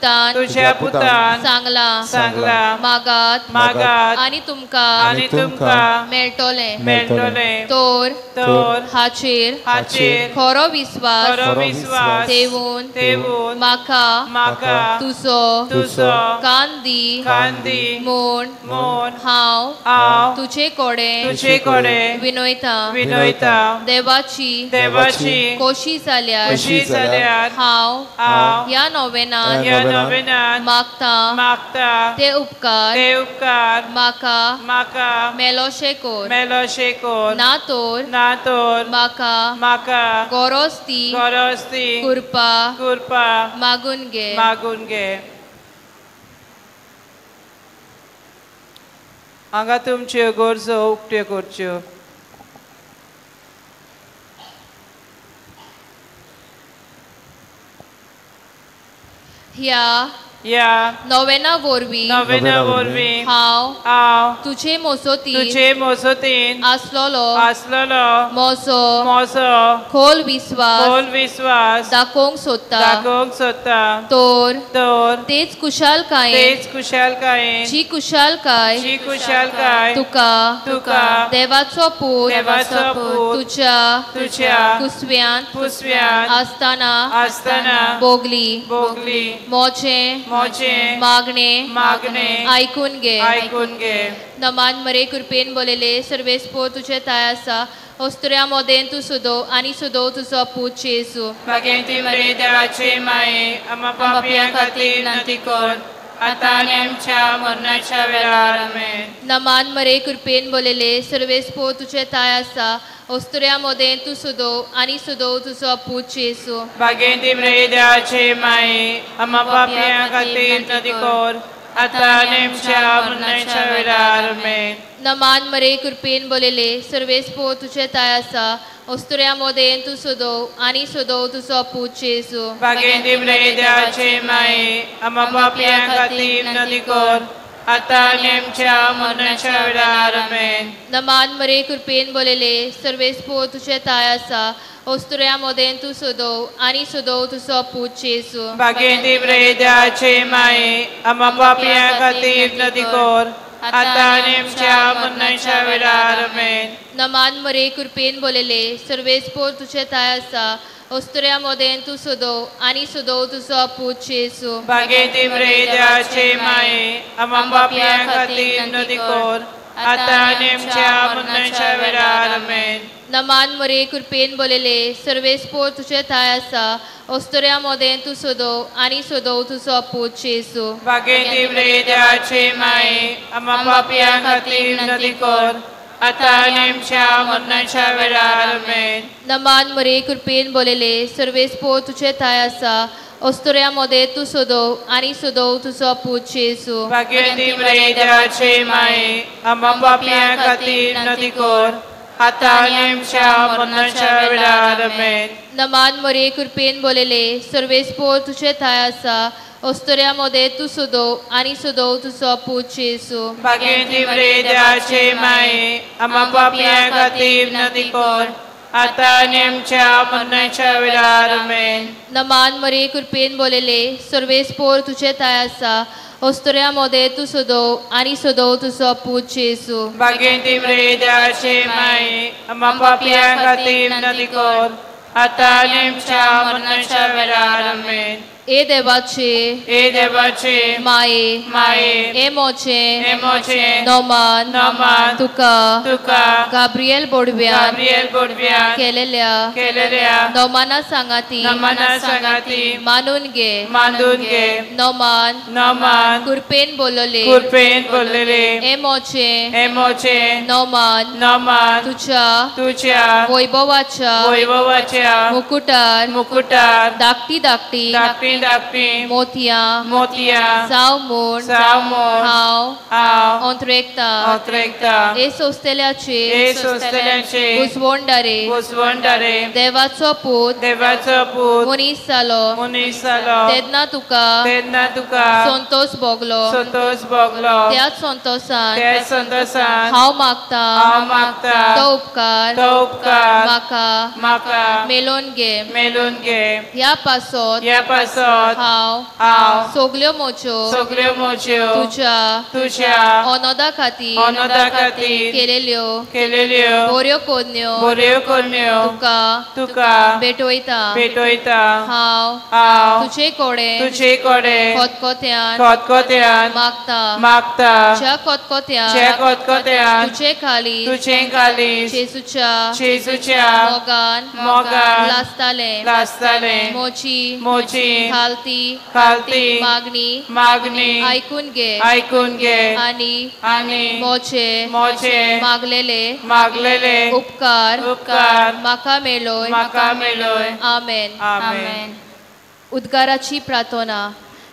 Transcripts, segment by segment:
पुतान तुझ्या पुतान सांगला सांगला मागात मागात आनी तुमकां मेळटलें मेळटलें. तर तर हाचेर हाचेर खरो विस्वास ठेवून ठेवून म्हाका म्हाका तुजो तुजो कान दी कान दी म्हूण म्हूण हांव हांव तुजे कडेन तुजे कडेन विनयता विनयता. देवाची देवाची खोशी जाल्यार खोशी जाल्यार हांव हांव ह्या नोवेनान ह्या नोवेनान मागता मागता ते उपकार ते उपकार म्हाका म्हाका मेलोशे कर मेलोशे कर. ना तर ना तर म्हाका म्हाका गरज ती गरज ती कृपा कृपा मागून घे मागून घे. हांगा तुमच्यो गरजो उक्त्यो करच्यो. ह्या ह्या नोवेना वरवीं नोवेना वरवीं हांव हांव तुजे मोसोतीन तुजे मोसोतीन आसलोलो आसलोलो म्हजो म्हजो खोल विस्वास खोल विस्वास दाखोवंक सोदता दाखोवंक सोदता. तर तर तेच कुशालकायेन तेच कुशालकायेन जी कुशालकाय जी कुशालकाय तुका तुका देवाचो पूत देवाचो पूत तुज्या तुज्या कुसव्यांत कुसव्यांत आसतना आसतना भोगली भोगली. म्हजें म्हजें मागणे मागणे आयकून घे आयकून घे. नमान मरे कृपेन बोलेले सर्वेस्पोर तुजे ताय आसा ओस्तुऱ्या मोदेन तूं सुदो आनी सुदो तुजो पूत जेजू. भाग्यवती मरे देवाचे माये आम्हा पापयां खातीर विनंती कर आतां आनी आमच्या मरणाच्या वेळार. आमेन. नमान मरे कृपेन बोलेले सर्वेस्पोर तुजे ताय आसा ओस्तुऱ्या मोदेन तूं सुदो आनी सुदो तुजो पूत जेजू. भाग्यवती मरे देवाचे माये आम्हा पापयां खातीर विनंती कर आतां आनी आमच्या मरणाच्या वेळार. आमेन. नमान मरे कृपेन बोलेले सर्वेस्पोर तुजे ताय आसा ओस्तुऱ्या मोदेन तूं सुदो आनी सुदो तुजो पूत जेजू. भाग्यवती मरे देवाचे माये आम्हा पापयां खातीर विनंती कर आतां आनी आमच्या मरणाच्या वेळार. आमेन. नमान मरे कृपेन बोलेले सर्वेस्पोर तुजे ताय आसा ओस्तुऱ्या मोदेन तूं सुदो आनी सुदो तुजो पूत जेजू. भाग्यवती मरे देवाचे माये आम्हा पापयां खातीर विनंती कर आतां आनी आमच्या मरणाच्या वेळार. आमेन. नमान मरे कृपेन बोलेले सर्वेस्पोर तुजे ताय आसा ओस्तुऱ्या मोदेन तूं सुदो आनी सुदो तुजो पूत जेजू. भाग्यवती मरे देवाचे माये आम्हा पापयां खातीर विनंती कर आतां आनी आमच्या मरणाच्या वेळार. आमेन. नमान मरे कृपेन बोलेले सर्वेस्पोर तुजे ताय आसा ओस्तुऱ्या मोदेन तूं सुदो आनी सुदो तुजो पूत जेजू. भाग्यवती मरे देवाचे माये आम्हा पापयां खातीर विनंती कर आतां आनी आमच्या मरणाच्या वेळार. आमेन. नमान मरे कृपेन बोलेले सर्वेस्पोर तुजे ताय आसा अस्तुऱ्या मोदें तूं सदो आनी सदो तुजो पूत जेजू. भाग्यवंती मरिये देवाचे माये, आम्हा पापयां खातीर विनंती कर, आतां आनी आमच्या मरणाच्या वेळार. आमेन. नमान मरिये, कृपेन बोलले, सर्वेस्पोर तुजे ठांय आसा, अस्तुऱ्या मोदें तूं सदो आनी सदो तुजो पूत जेजू. भाग्यवंती मरिये देवाचे माये, आम्हा पापयां खातीर विनंती कर, आतां आनी आमच्या मरणाच्या वेळार. आमेन. नमान मरिये, कृपेन बोलले, सर्वेस्पोर तुजे ठांय आसा, अस्तुऱ्या मोदें तूं सदो आनी सदो तुजो पूत जेजू. भाग्यवंती मरिये देवाचे माये, आम्हा पापयां खातीर विनंती कर, आतां आनी आमच्या मरणाच्या वेळार. आमेन. ए देवाचे, ए देवाचे माये, माये, ए मोचे, ए मोचे, नोमान, नोमान, तुका, तुका, गाब्रिएल बोडव्यान, गाब्रिएल बोडव्यान केलेल्या, केलेल्या, नोमाना सांगाती, नोमाना सांगाती, मानून घे, मानून घे, नोमान, नोमान, कृपेन बोलले, कृपेन बोललेले, ए मोचे, ए मोचे, नोमान, नोमान, तुझ्या, तुझ्या, वैभवाच्या, वैभवाच्या, मुकुटार, मुकुटार, धाकटी धाकटी, धाकटी धाकटी, मोतयां, मोतयां, जाव म्हूण, जाव म्हूण, हांव, हांव, अंतरेकता, अंतरेकता, ए सोंसतल्याचे, ए सोंसतल्याचे, घुसवणदारे, घुसवणदारे, देवाचो पूत, देवाचो पूत, मनीस जालो, मनीस जालो, तेन्ना तुका, तेन्ना तुका, संतोष भोगलो, संतोष भोगलो, त्याच संतोषान, त्याच संतोषान, हांव मागता, हांव मागता, तो उपकार, तो उपकार, म्हाका, म्हाका, मेलोवन घे, मेलोवन घे, ह्या पासत, ह्या पासत, हांव, हांव, सगल्यो मोच्यो, सगल्यो मोच्यो, तुज्या, तुज्या, अनोदा खातीर, अनोदा खातीर, केलेल्यो, केलेल्यो, बऱ्यो करण्यो, बऱ्यो करण्यो, तुका, तुका, भेटयता, भेटयता, हांव, हांव, तुजे कडेन, तुजे कडेन, खतखत्यान, खतखत्यान, मागता, मागता, ज्या खतखत्यान, ज्या खतखत्यान, तुजे खाली, तुजे खाली, जेजूच्या, जेजूच्या, मोगान, मोगान, लासताले, लासताले, मोची, मोची, खालती, खालती, मागणी, मागणी, आयकून घे, आयकून घे, आनी, आनी, मोचे, मोचे, मागलेले, मागलेले, उपकार, उपकार, म्हाका मेळोय, म्हाका मेळोय. आमेन. आमेन. उद्गाराची प्रार्थना.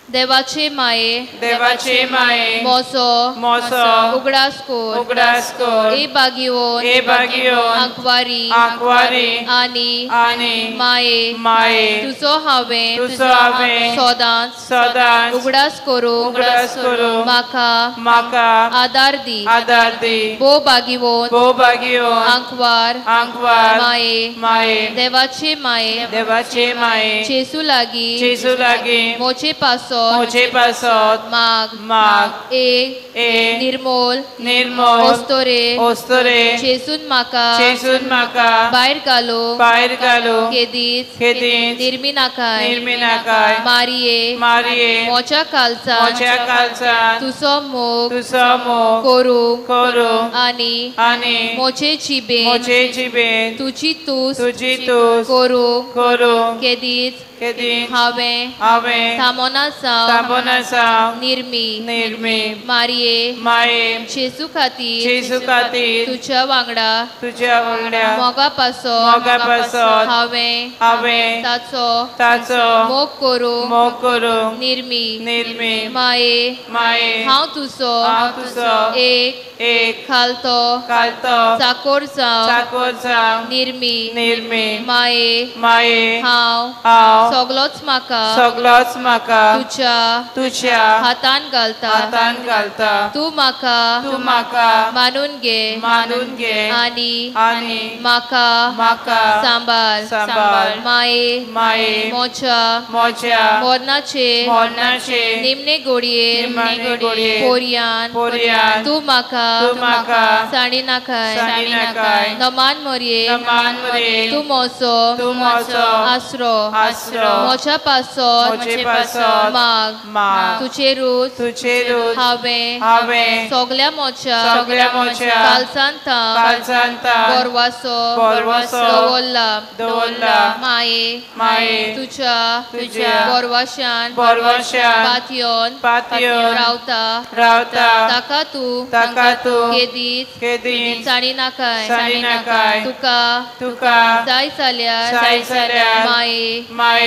देवाचे माये, देवाचे माये, मोसो, मोसो, उगडास कर, उगडास कर, ए बागियोन, ए बागियोन, आंकवारी, आंकवारी, आनी, आनी, माये, माये, तुजो हांवें, तुजो हांवें, सदांच, सदांच, उगडास करूं, उगडास करूं, म्हाका, म्हाका, आदार दी, आदार दी, भोव बागियोन, भोव बागियोन, आंकवार, आंकवार, माये, माये, देवाचे माये, देवाचे माये, जेजू लागीं, जेजू लागीं, मोचे पासो, मोचे पासत, माग, माग, ए, ए, निर्मोल, निर्मोल, ओस्तोरे, ओस्तोरे, जेजून म्हाका, जेजून म्हाका, भायर घालूंक, भायर घालूंक, केदीच, केदीच, निर्मी नाकाय, निर्मी नाकाय, मारिये, मारिये, मोच्या कालसान, मोच्या कालसान, तुजो मोग, तुजो मोग, करूंक, करूंक, आनी, आनी, मोचे जिबेन, मोचे जिबेन, तुजी तूस, तुजी तूस, करूंक, करूंक, केदीच, केदीच, हांवें, हांवें, थांबोना जावं, थांबोना जावं, निर्मी, निर्मी, मारिये, माये, जेजू खातीर, जेजू खातीर, तुज्या वांगडा, तुज्या वांगडा, मोगा पासत, मोगा पासत, हांवें, हांवें, ताचो, ताचो, मोग करूंक, मोग करूंक, निर्मी, निर्मी, माये, माये, हांव तुजो, हांव तुजो, एक, एक, खालतो, खालतो, चाकोर जावं, चाकोर जावं, निर्मी, निर्मी, माये, माये, हांव, हांव, सगलोच म्हाका, सगलोच म्हाका, तुज्या, तुज्या, हातान घालता, हातान घालता, तूं म्हाका, तूं म्हाका, मानून घे, मानून घे, आनी, आनी, म्हाका, म्हाका, सांबाळ, सांबाळ, माये, माये, मोच्या, मोच्या, मोरणाचे, मोरणाचे, निमणे गोडये, निमणे गोडये, पोरयान, पोरयान, तूं म्हाका, तूं म्हाका, साणी नाकाय, साणी नाकाय, नमान मोरये, नमान मोरये, तूं मोसो, तूं मोसो, आसरो, आसरो, मोच्या पासत, मोचे पासत, माग, माग, तुजेरूच, तुजेरूच, हांवें, हांवें, सगल्या मोच्या, सगल्या मोच्या, कालसान थावन, कालसान थावन, बोरवासो, बोरवासो, दवरला, दवरला, माये, माये, तुज्या, तुज्या, बोरवाशान, बोरवाशान, पातयेवन, पातयेवन, रावता, रावता, ताका तूं, ताका तूं, केदीच, केदीच, साणी नाकाय, साणी नाकाय, तुका, तुका, जाय जाल्यार, जाय जाल्यार, माये, माये,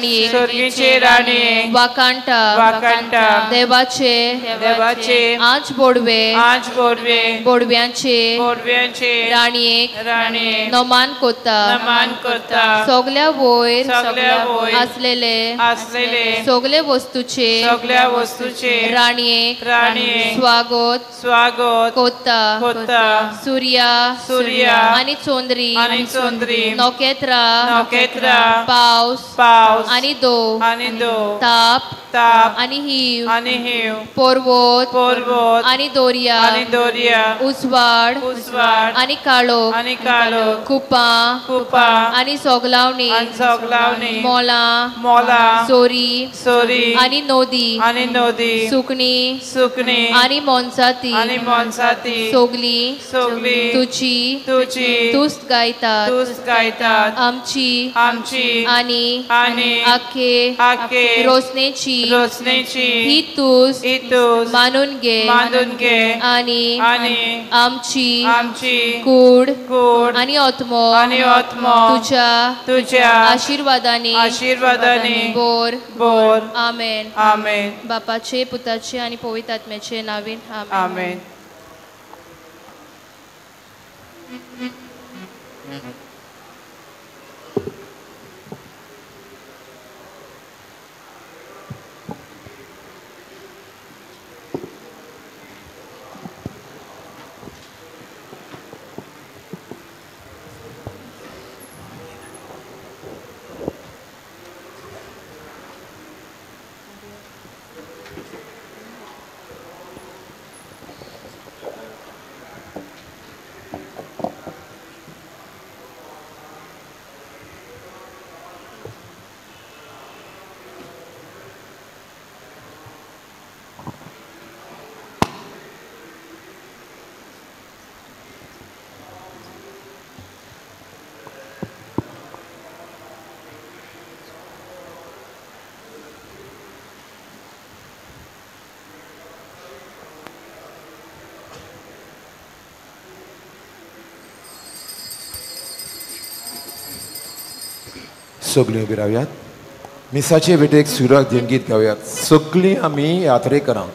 राणये सर्गीचे राणये वाकांटा वाकांटा देवाचे देवाचे आंच बोडवे आंच बोडवे बोडव्यांचे बोडव्यांचे राणयेक राणये नमान कोता नमान कोता सगल्या वयर सगल्या वयर आसलेले आसलेले सगले वस्तूचे सगल्या वस्तूचे राणयेक राणयेक स्वागत स्वागत कोता कोता सूर्या सूर्या आनी चोंद्री आनी चोंद्री नखेत्रा नखेत्रा पावस पावस आनी दो ताप ताप आनी हिव पर्वत पर्वत आनी दोरिया उजवाड उजवाड आनी काळोख कुपां कुपां आनी सोगलावणी मोलां मोलां सोरी सोरी आनी नदी सुकणी सुकणी आनी मोनजाती सोगली सोगली तुजी तुजी तुस्त गायतात तुस्त गायतात आमची आमची आनी आनी आखे आखे रोसनेची रोसनेची ही तुस्त ही तुस्त मानून घे मानून घे आनी आनी आमची आमची कूड कूड आनी आत्मो तुझ्या तुझ्या आशीर्वादानी आशीर्वादानी बोर बोर आमेन आमेन। बापाचे पुताचे आणि पवित्र आत्म्याचे नावे आमेन। आमेन। सगळीं उबी रावयात, मिसाचे भेटेक सुराक दिवन गीत गावयात. सगळीं आमी यात्रेकरां.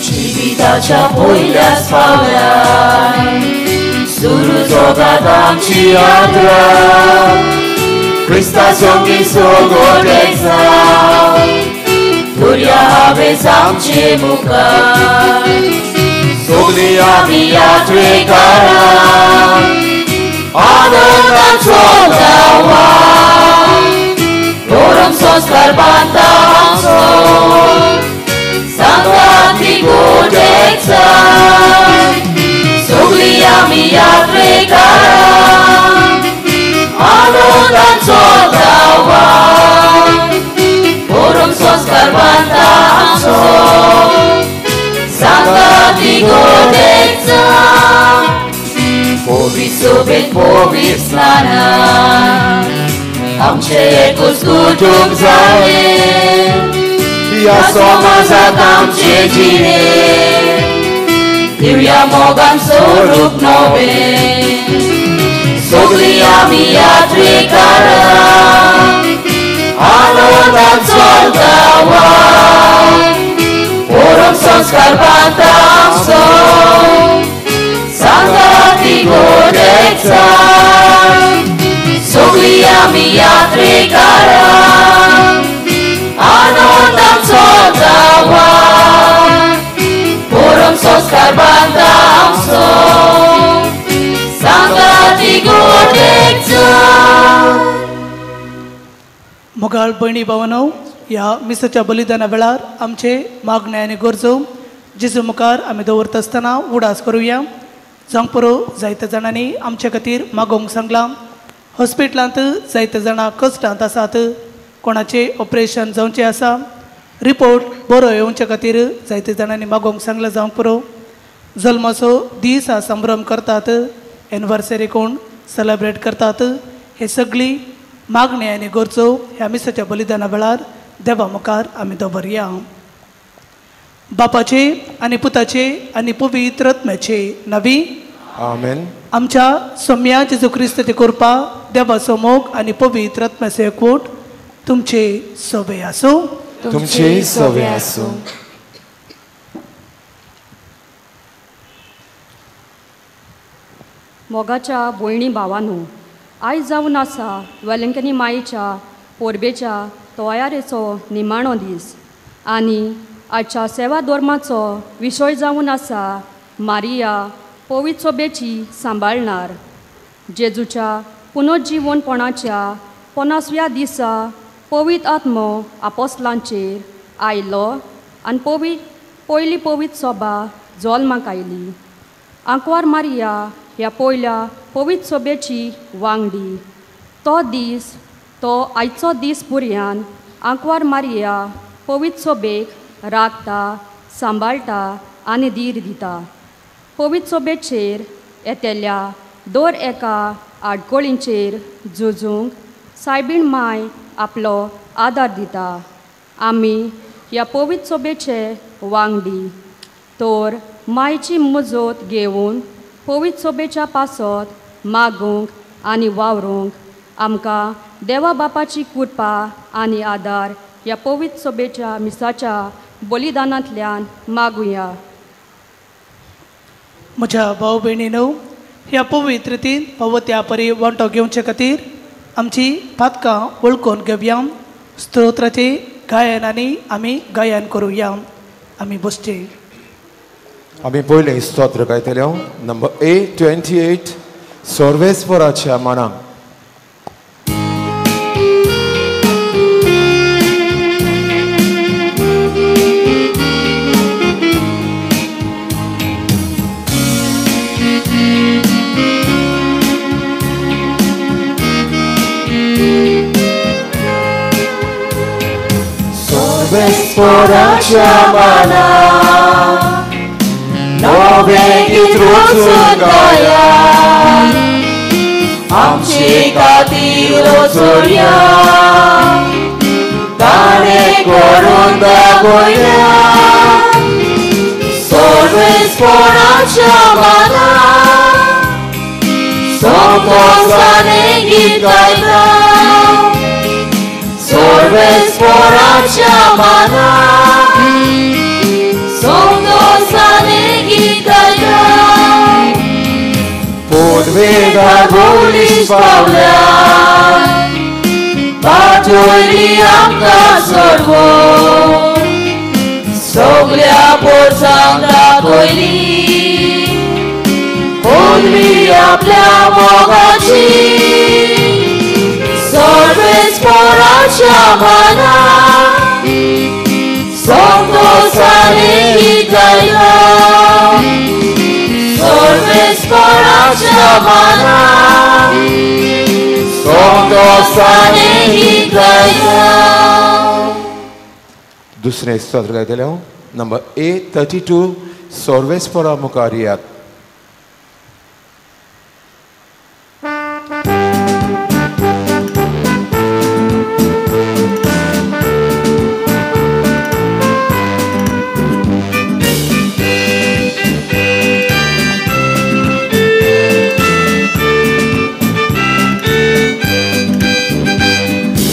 जिविताच्या पयल्याच पावलार सुरू जातात आमची यात्रा, क्रिस्ता संगी सोगोट एकसार, धुरया हावेस आमचे मुखार. सगळीं आमी यात्रेकारां आनंदान चलता वाट, धर्म संस्कार बांदता आमचो, सांगाती गोड एकसार. सगळीं आमी यात्रेकारां आनंदान चलता वाट, धर्म संस्कार बांदता आमचो, सांगाती गोड एकसार. पवित्र सोबेत पवित्र स्नानान आमचें एकूच कुटुंब जालें, ह्या समाजांत आमचें जिणें दिव्या मोगान स्वरूप नवें. सगळीं आमी यात्रेकारां आनंदान चलता वाट, परम संस्कार बांदता आमचो, सांगाती गोड एकसार. सगळीं आमी यात्रेकारां आनंदान चलता वाट, परम संस्कार बांदता आमचो, सांगाती गोड एकसार. मोगाळ भयणी भावांनो, ह्या मिसाच्या बलिदाना वेळार आमचे मागणे आनी गरजो जेजू मुखार आमी दवरता आसतना उडास करुया. जावंक पुरो जायत्या जाणांनी आमचे खातीर मागोवंक सांगलां. हॉस्पिटलांत जायते जाणां कश्टांत आसात, कोणाचें ऑपरेशन जावचें आसा, रिपोर्ट बरो येवचे खातीर जायते जाणांनी मागोवंक सांगलां. जावंक पुरो जल्माचो दीस संभ्रम करतात, एनिवर्सरी कोण सेलेब्रेट करतात. हे सगळी मागणी आनी गरजो ह्या मिसाच्या बलिदाना वेळार देवा मुखार आमी दवरया. बापाचे आनी पुताचे आनी पवित्र आत्म्याचे नवी आमेन. आमच्या सोम्या जेजू क्रिस्ताची कृपा, देवाचो मोग आनी पवित्र आत्म्याचो एकवट तुमचे सवे आसूं. तुमचे सवे आसूं. मोगाच्या भयणी भावांनो, आयज जावन आसा वेलंकनी माईच्या परबेच्या तयारेचो निमाणो दीस आनी आजच्या सेवा धर्माचो विशय जावन आसा मारिया पवित्र सोबेची सांबाळणार. जेजूच्या पुनर्जिवनपणाच्या 50व्या दिसा पवित्र आत्मो आपोसलांचेर आयलो आनी पयली पवित्र सोबा जल्माक आयली. आंकवार मारिया ह्या पयल्या पवित्र सोबेची वांगडी. तो दीस तो आयचो दीस पुरयान आंकवार मारिया पवित्र सोबेक राखता, सांबाळटा आनी धीर दिता. पवित्र सोबेचेर येतल्या दर एका आडकोळींचेर झुजूंक सायबीण माय आपलो आदार दिता. आमी ह्या पवित्र सोबेचे वांगडी तर मायची मजत घेवन पवित्र सोबेच्या पासत मागूंक आनी वावरूंक आमकां देवा बापाची कृपा आनी आदार ह्या पवित्र सोबेच्या मिसाच्या बलिदानांतल्यान मागुया. म्हज्या भाव भयणीनो, ह्या पवित्रतेन फावो त्या परी वांटो घेवचे खातीर आमची पातकां वळखून घेवया. स्तोत्राचे गायन आनी आमी गायन करुया. आमी बसचे. आमी पयलें स्तोत्र गायतले नंबर 828 सर्वेस्पराच्या मनाक. सर्वेस्पराच्या मनाक नवें गीत रचून गायात आमचे खातीर वचोया ताणें करून दाखयल्या सर्वेस्पराच्या मनात संतोषाने गीत गायता सर्वेस्पराच्या मनात संतोषाने गीत गायता पुर्वेदार पोलीस पावल्या पाटोली आमकां सोडवून सगल्या पोरसांक दाखयली पयली आपल्या मोगाची सर्वेस्पराच्या मनात संतोषाने गीत गायला सर्वेस्पराच्या मनात संतोषाने गीत गायला. दुसरें स्तोत्र गायतले हांव नंबर A32 सर्वेस्परा मुखार यात.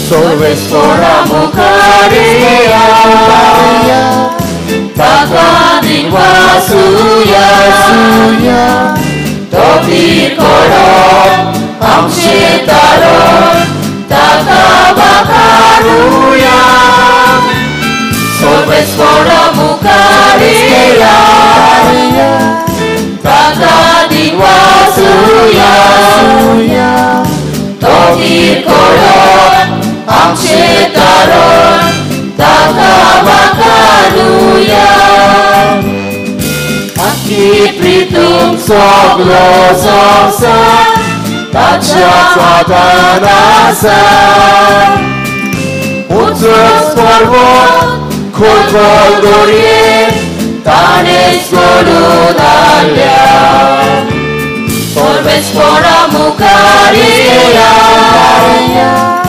सर्वेस्परा मुखार यात ताका दिनवासुया तो धीर करोन आमचें तारण ताका वाखारुया सर्वेस्परा मुखार यात ताका दिनवासुया तो धीर करोन आमचें तारण ताका वाखारुया. आखी प्रितूम सगलो संवसार ताच्या हातान आसा उंच पर्वत खोल दर्ये ताणें सोडून हाडल्या सर्वेस्परा मुखार यात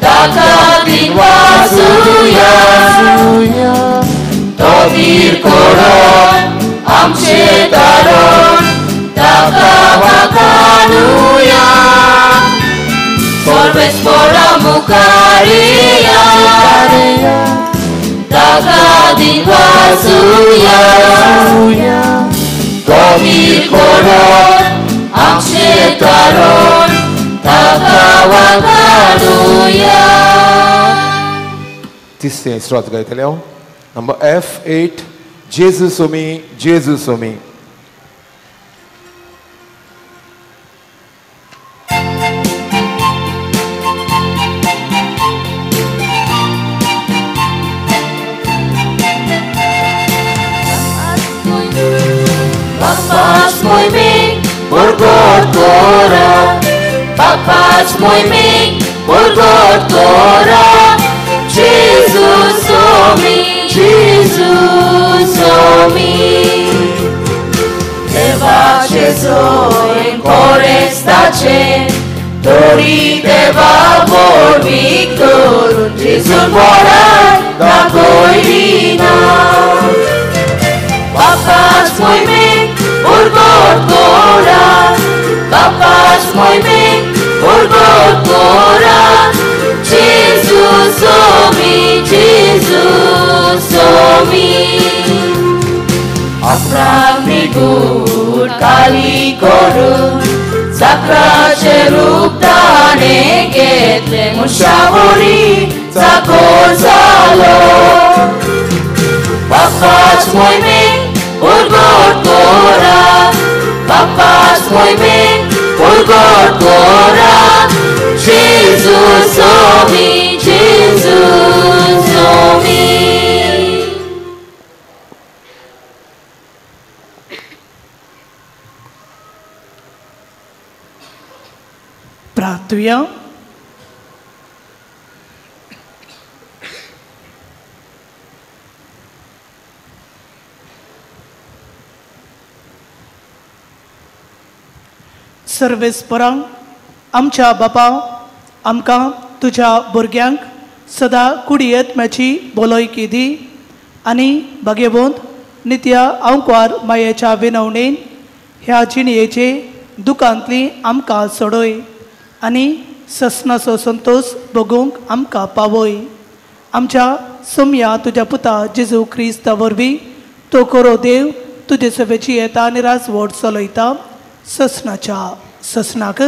ताका दिनवासुया तो धीर करोन आमचें तारण ताका वाखारुया सर्वेस्परा मुखार यात ताका दिनवासुया तो धीर करोन आमचें तारण ताका वाखारुया. तिसरें स्तोत्र गायतले हांव नंबर F8 जेजू सोमी जेजू Somi. Papas moiming purgatora, papas moiming purgatora, Jesus omi, Jesus omi. Deva Jesu in core stace, Tori deva por victor, Jesu moran da coirina. Papas moiming purgatora, papas moiming purgatora, Jesus omi, Jesus omi. Apranigud kali korun, sakrache rup tane getle mushavori sakor salo. Papas moiming purgatora, papas moiming purgatora, Jesus omi, Jesus omi. प्रार्थुया. सर्वेस्परांक आमच्या बापा आमकां तुज्या भुरग्यांक सदा कुडयेत्म्याची बोलयकी दी आनी भाग्यवंत नित्या आंकवार मायेच्या विनवणेन ह्या जिणयेचे दुकांतली आमकां सोडय आनी ससनाचो संतोश भोगूंक आमकां पावय. आमच्या सोमया तुज्या पुता जेजू क्रिस्ता वरवीं तो खरो देव तुजे सभेची येता आनी राजवट चलयता ससनाच्या ससनाक.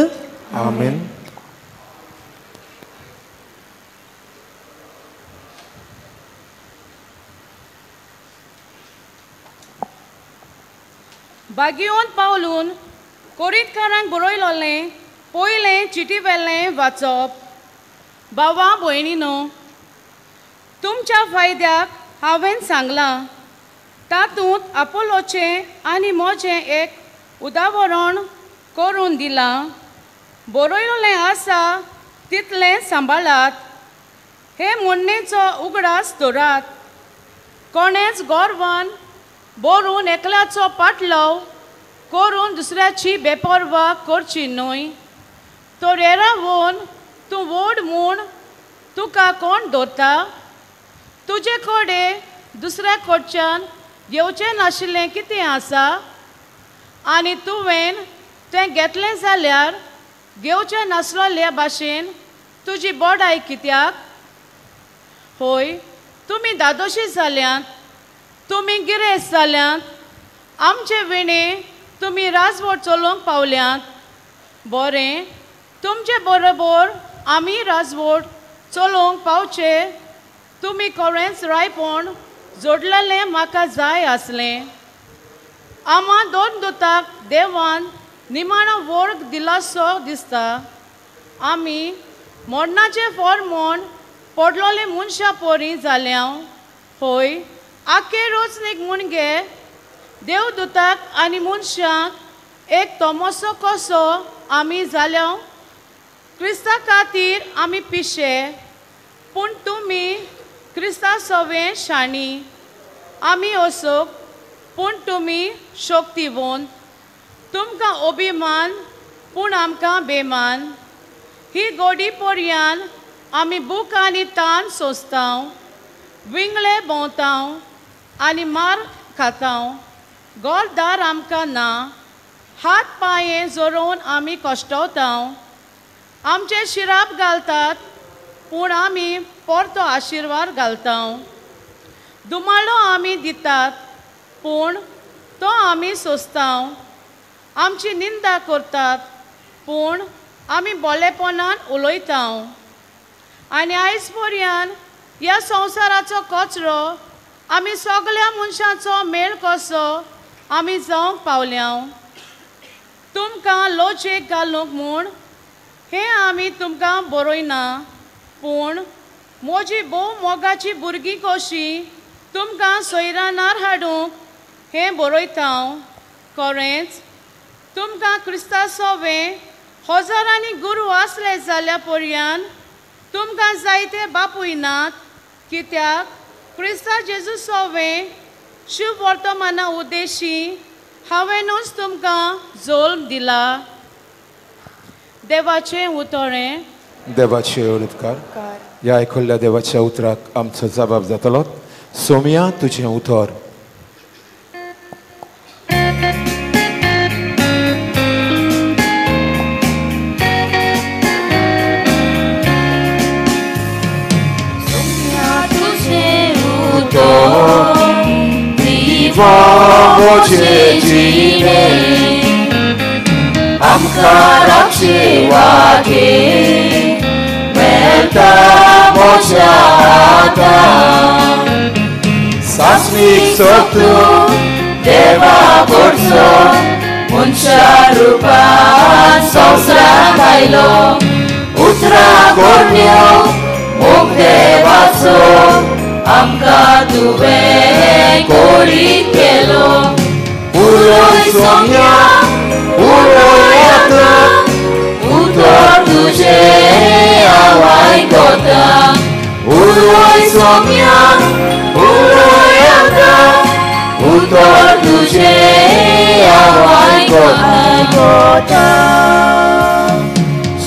आमेन. बागियोन पावलून कोरितकारांक बरयलोलें पयलें चिटी वेलें वाचप. बाबा भयणीनो, तुमच्या फायद्याक हांवें सांगलां तातूंत आपोलोचें आनी म्हजें एक उदाहरण करून दिलां. बरयलोलें आसा तितलें सांबाळात, हे म्हणणेचो उगडास दवरात. कोणेच गोरवान बरून एकल्याचो पाटलाव करून दुसऱ्याची बेपर्वा करची न्हय. तर येरावून तूं व्हड म्हूण तुका कोण दवरता? तुजे कडेन दुसऱ्या कडच्यान घेवचें नाशिल्लें कितें आसा? आनी तुवें तें घेतलें जाल्यार घेवचें नासलोल्या भाशेन तुजी बडाय कित्याक? हय, तुमी दादोशी जाल्यांत, तुमी गिरेस्त जाल्यांत, आमचे विणे तुमी राजवट चलोवंक पावल्यांत. बरें, तुमचे बरोबर आमी राजवट चलोवंक पावचे तुमी खरेंच रायपण जोडलेलें म्हाका जाय आसलें. आमा दोन दुताक देवान निमाणो वर्ग दिलासो दिसता. आमी मरणाचें फळ म्हूण पडलोले मनशां परी जाल्या. हय, आखे रोचणीक मुणगे देवदूताक आनी मनशांक एक तोमसो कसो आमी जाल्या. क्रिस्ता खातीर आमी पिशे, पूण तुमी क्रिस्ता सवे शाणी. आमी असोक, पूण तुमी शक्तिवंत. तुमकां अभिमान, पूण आमकां बेमान. ही गोडी पर्यान आमी भूक आनी तान सोंसता, विंगळे भोंवता आनी मार खाता. घरदार आमकां ना, हात पांये जोरोवन आमी कश्टवता. आमचे शिराप घालतात, पूण आमी परतो आशिर्वाद घालता. दुमाळो आमी दितात, पूण तो आमी सोंसता. आमची निंदा करतात, पूण आमी बोलेपणान उलयता. आनी आयज पर्यंत ह्या संवसाराचो कचरो आमी सगळ्या मनशांचो मेळ कसो आमी जावंक पावल्या. तुमकां लोचेक घालूंक म्हूण हें आमी तुमकां बरयना, पूण म्हजी भोव मोगाची भुरगीं कशीं तुमकां सोयरानार हाडूंक हें बरयता. खरेंच तुमकां क्रिस्ता सोवें हजारांनी गुरू आसले जाल्या पर्यंत तुमकां जायते बापूय नात, कित्याक क्रिस्ता जेजू सोवें शुभ वर्तमाना उद्देशी हांवेंनूच तुमकां जल्म दिला. देवाचें उतरें. देवाचे उपकार. ह्या आयकल्ल्या देवाच्या उतराक आमचो जबाब जातलो. सोम्या तुजें उतर. आमकां राखचे वाटे मेळटा म्हज्या हातान. सासणीक सोदू देवा कडचो मनशा रुपान संवसारांत आयलो. उतरां करण्यो मोग देवाचो आमकां तुवें कोडीत केलो. उलय सोम्या, उलय आतां, उतर तुजें हांव आयकता. उलय सोम्या, उलय आतां, उतर तुजें हांव आयकता.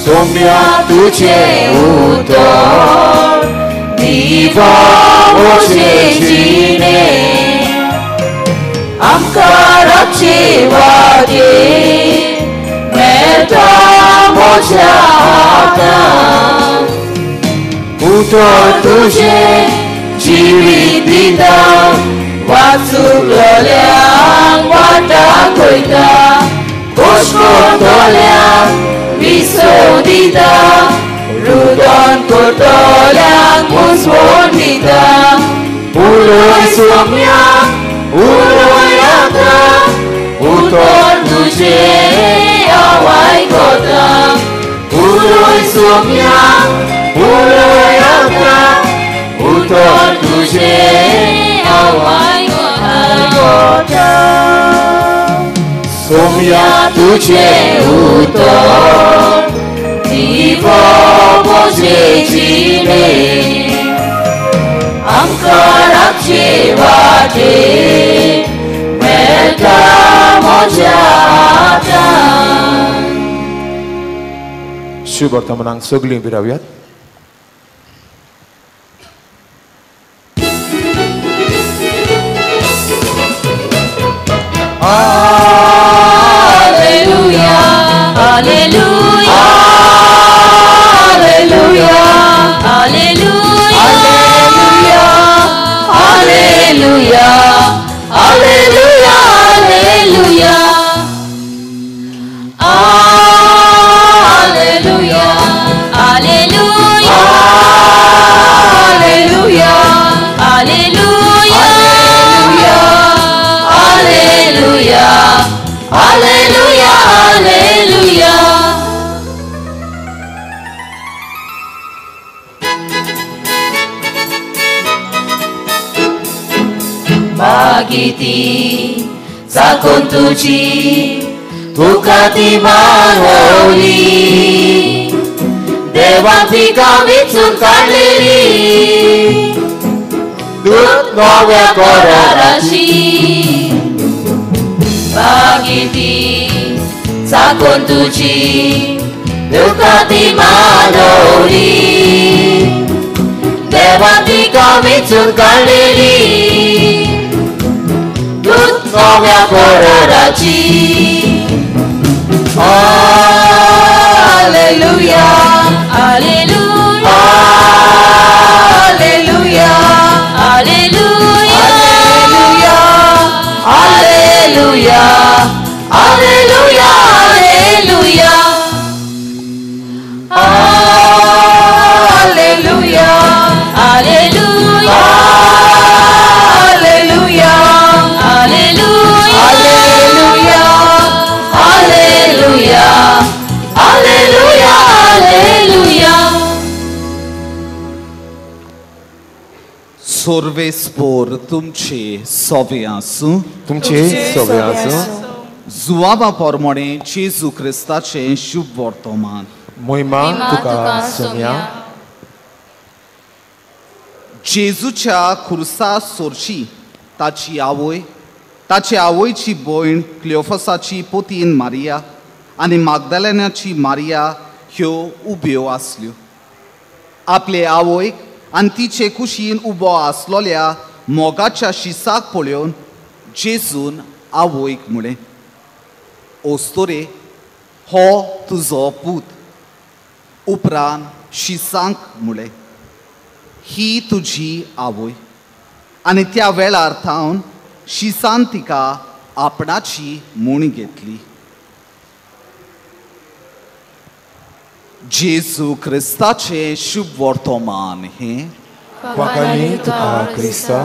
सोम्या तुझे उतर दिवा म्हजे जिणे आमकां राखचे वाटे मेळटा म्हज्या हातान उतर तुझें जिवीत दिता वाचुकल्यांक वाट दाखयता खोश करतल्यांक विसव दिता रुदन करतल्यांक मुसवण दिता उलय सोम्या उलय आतां उतर तुजें हांव आयकतां उलय सोम्या उलय आतां उतर तुजें हांव आयकतां सोम्या तुजें उतर दिवो म्हजे जिणे आमकां राखचे वाटे मेळटा म्हज्या हातान. शुभ वर्तमानाक सगळीं उबी रावयात. Alleluia, alleluia, alleluia, alleluia, alleluia, alleluia, alleluia, alleluia, alleluia, alleluia, alleluia, alleluia, alleluia, alleluia. मागिती चाकून तुजी तुका ती मानवली देवा तिका विचून काडलेली दूत नव्या कराराची मागिती चाकून तुजी तुका ती मानवली देवा तिका विचून काडलेली दूत नव्या कराराची. Alleluia, alleluia, alleluia, alleluia, alleluia, alleluia, alleluia, alleluia, alleluia, alleluia, alleluia, alleluia, alleluia, alleluia. सोर्वेस्पोर तुमचे सोवे आसूं. तुमचे सोवे आसूं. जुवाबा प्रमाणे जेजू क्रिस्ताचें शुभ वर्तमान. मोहिमा तुका सोम्या. जेजूच्या खुर्सा सोरशी ताची आवय, ताचे आवयची भयण क्लियोफसाची पोतीन मारिया आनी मागदालेनाची मारिया ह्यो उब्यो आसल्यो. आपले आवयक आनी तिचे कुशीन उबो आसलोल्या मोगाच्या शिसाक पळोवन जेजून आवयक म्हळें, ओस्तोरे, हो तुजो पूत. उपरांत शिसांक म्हळें, ही तुजी आवय. आनी त्या वेळार थावन शिसान तिका आपणाची म्हूण घेतली. जेजू क्रिस्ताचें शुभ वर्तमान हें. वागानी तुका क्रिस्ता.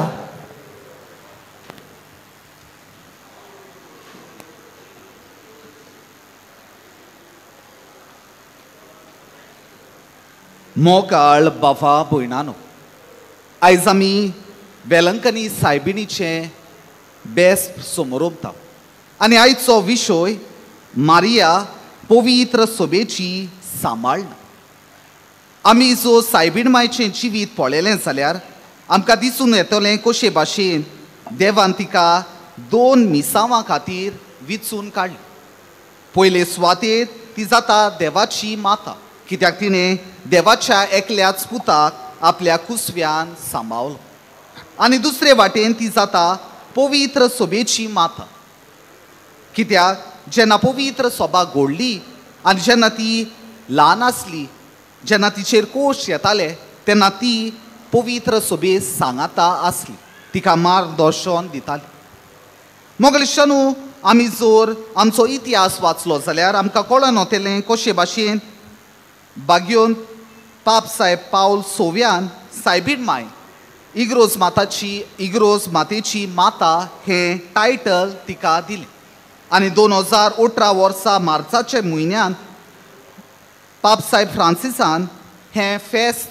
मोगाळ बाबा भयणानो, आयज आमी वेलंकनी सायबिणीचें बेस्ट समोरमता आनी आयचो विशय मारिया पवित्र सोबेची सांबाळना. आमी जो सायबीण मायचें जिवीत पळयलें जाल्यार आमकां दिसून येतलें कशे भाशेन देवान तिका दोन मिसांवां खातीर विचून काडली. पयले सुवातेर ती जाता देवाची माता कित्याक तिणें देवाच्या एकल्याच पुताक आपल्या कुसव्यान सांबाळलो. आनी दुसरे वाटेन ती जाता पवित्र सोबेची माता, कित्याक जेन्ना पवित्र सोबा घडली आनी जेन्ना ती ल्हान आसली, जेन्ना तिचेर कोश येताले तेन्ना ती पवित्र सोबे सांगाता आसली, तिका मार्गदर्शन दिताली. मोगलिशानू आमी जर आमचो इतिहास वाचलो जाल्यार आमकां कळोन वतलें कशे भाशेन बागयोन पाप साहेब पावल सोव्यान सायबीण माय इग्रोज माताची इग्रोज मातेची माता हें टायटल तिका दिलें. आनी 2018 वर्सा मार्चाच्या म्हयन्यान पाप साहेब फ्रांसिसान हें फेस्त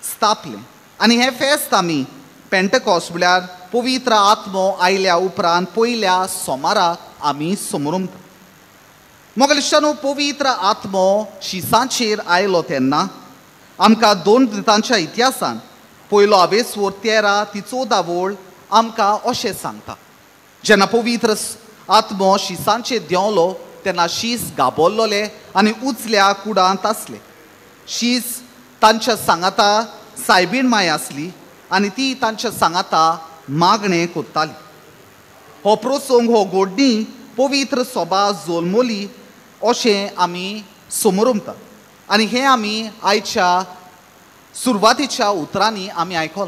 स्थापलें. आनी हें फेस्त आमी पेंटकॉस्ट म्हळ्यार पवित्र आत्मो आयल्या उपरांत पयल्या सोमाराक आमी समरुमता. मोगलिशानो पवित्र आत्मो शिसांचेर आयलो तेन्ना आमकां दोन तांच्या इतिहासान पयलो आवेसवर 13 ती 14 वळ आमकां अशें सांगता, जेन्ना पवित्र आत्मो शिसांचेर देंवलो तेन्ना शीस गाबोल्लोले आनी उचल्या कुडांत आसले. शीस तांच्या सांगाता सायबीण माय आसली आनी ती तांच्या सांगाता मागणें कोत्ताली. हो प्रसंग हो गोडणी पवित्र सोबा जोलमोली अशें आमी समरुमतात. आनी हें आमी आयच्या सुरवातीच्या उतरांनी आमी आयकलां.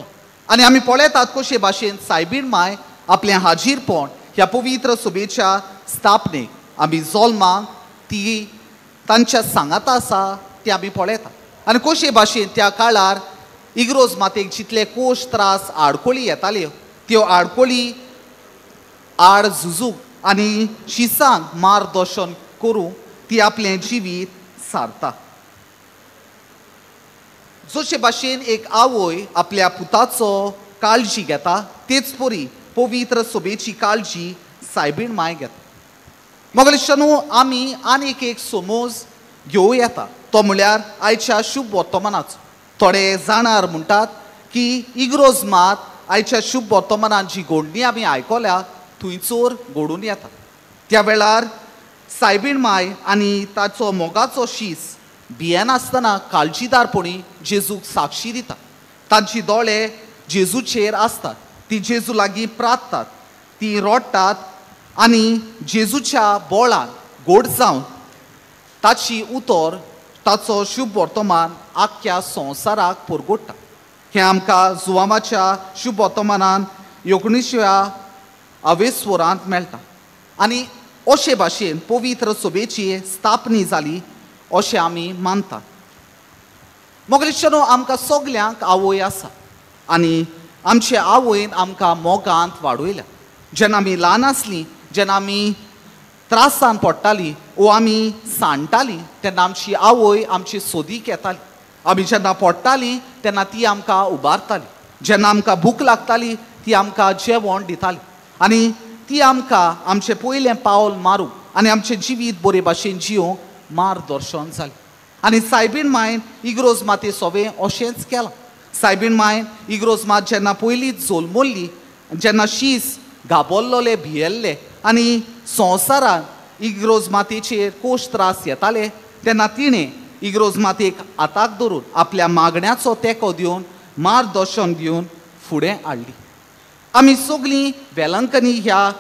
आनी आमी पळयतात कशे भाशेन सायबीण माय आपलें हाजीरपण ह्या पवित्र सोबेच्या स्थापनेक आमी जोल्माक ती तांच्या सांगाता आसा ती आमी पळयतात. आनी कशे भाशेन त्या काळार इग्रोज मातेक जितले कोश त्रास आडकोळी येताल्यो त्यो आडकोळी आड झुजूंक आनी शिसांक मार्गदर्शन करूंक ती आपलें जिवीत सारता. जशे भाशेन एक आवय आपल्या पुताचो काळजी घेता तेच परी पवित्र सोबेची काळजी सायबीण माय घेता. मोगलिशानू आमी आनीक एक समज घेवं येता तो म्हळ्यार आयच्या शुभ वर्तमानाचो. थोडे जाणार म्हणटात की इग्रोज मात आयच्या शुभ वर्तमानान जी घोडणी आमी आयकल्या थंयचोर घडून येता. त्या वेळार सायबीण माय आनी ताचो मोगाचो शीस भियेनासतना काळजीदारपणी जेजूक साक्षी दिता. तांची दोळे जेजूचेर आसतात, ती जेजू लागीं प्रार्थतात, ती रडटात आनी जेजूच्या बोळान गोड जावन ताची उतर ताचो शुभ वर्तमान आख्ख्या संवसाराक परगोडटा. हें आमकां जुवामाच्या शुभ वर्तमानान 19व्या आवेस्वरांत मेळटा. आनी अशे भाशेन पवित्र सोबेची स्थापनी जाली अशें आमी मानतात. मोगलिशानो आमकां सगल्यांक आवय आसा आनी आमचे आवयन आमकां मोगांत वाडयल्या. जेन्ना आमी ल्हान आसलीं, जेन्ना आमी त्रासान पडटालीं वो आमी सांडटालीं तेन्ना आमची आवय आमची सोदीक येताली. आमी जेन्ना पडटालीं तेन्ना ती आमकां उबारताली. जेन्ना आमकां भूक लागताली ती आमकां जेवण दिताली आनी ती आमकां आमचें पयलें पावल मारूंक आनी आमचें जिवीत बरे भाशेन जियोंक मार्गदर्शन जालें. आनी सायबीण मायन इग्रोज माते सोवें अशेंच केलां. सायबीण मायन इग्रोज मात जेन्ना पयलींच जोलमोल्ली, जेन्ना शीस घाबरलोले भियेल्ले आनी संवसारान इग्रोज मातेचेर कोश त्रास येताले तेन्ना तिणें इग्रोज मातेक हाताक धरून आपल्या मागण्याचो तेंको दिवन मार्गदर्शन दिवन फुडें हाडली. आमी सगळीं वेलंकनी ह्या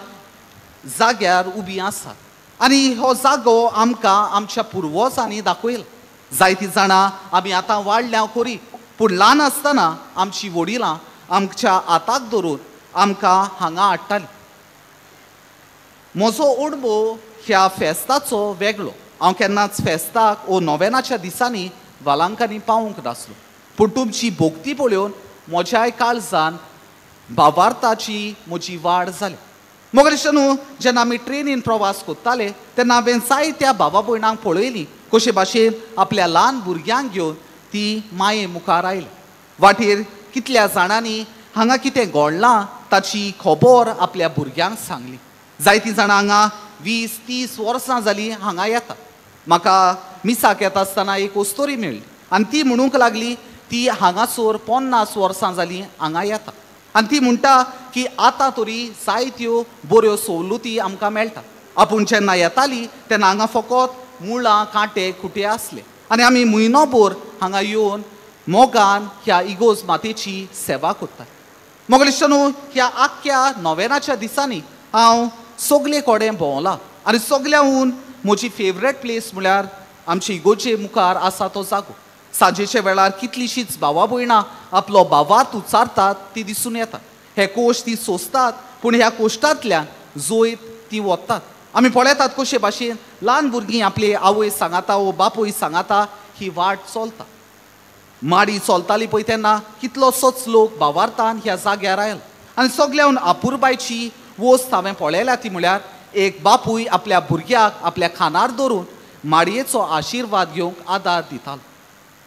जाग्यार उबी आसात आनी हो जागो आमकां आमच्या पुर्वजांनी दाखयला. जायतीं जाणां आमी आतां वाडल्या खरी, पूण ल्हान आसतना आमची वडिलां आमच्या हाताक धरून आमकां हांगा हाडटालीं. म्हजो अणभव ह्या फेस्ताचो वेगळो. हांव केन्नाच फेस्ताक वो नोवेनाच्या दिसांनी वालांकांनी पावूंक नासलो, पूण तुमची भोक्ती पळोवन म्हज्याय काळजान भावार्थाची म्हजी वाड जाली. मोगलिशानू जेन्ना आमी ट्रेनीन प्रवास करताले तेन्ना हांवें जायत्या भावा भयणांक पळयलीं कशे भाशेन आपल्या ल्हान भुरग्यांक घेवन ती माये मुखार आयली. वाटेर कितल्या जाणांनी हांगा कितें घडलां ताची खबर आपल्या भुरग्यांक सांगली. जायतीं जाणां हांगा 20-30 वर्सां जालीं हांगा येता. म्हाका मिसाक येता आसतना एक ओस्तोरी मेळ्ळी आनी ती म्हणूंक लागली ती हांगासर 50 वर्सां जालीं हांगा येता आनी ती म्हणटा की आतां तरी जायत्यो बऱ्यो सवलती आमकां मेळटा. आपूण जेन्ना येताली तेन्ना हांगा फकत मुळां कांटे खुटे आसले आनी आमी म्हयनोभर हांगा येवन मोगान ह्या इगोर्ज मातेची सेवा करतात. मोगलिश्टानो, ह्या आख्ख्या नोवेनाच्या दिसांनी हांव सगले कडेन भोंवला आनी सगल्याहून म्हजी फेवरेट प्लेस म्हळ्यार आमचे इगोर्जे मुखार आसा तो जागो. सांजेच्या वेळार कितलीशींच भावा भयणां आपलो भावार्थ उच्चारतात ती दिसून येता. हे कोश ती सोंसतात, पूण ह्या कोश्टांतल्यान जैत ती वतात. आमी पळयतात कशे भाशेन ल्हान भुरगीं आपले आवय सांगाता वो बापूय सांगाता ही वाट चलता. माडी चलताली पळय तेन्ना कितलोसोच लोक भावार्थान ह्या जाग्यार आयलो आनी सगल्याहून अपुरबायची वस्त हांवें पळयल्या ती म्हळ्यार एक बापूय आपल्या भुरग्याक आपल्या खानार धरून माडयेचो आशिर्वाद घेवंक आदार दितालो.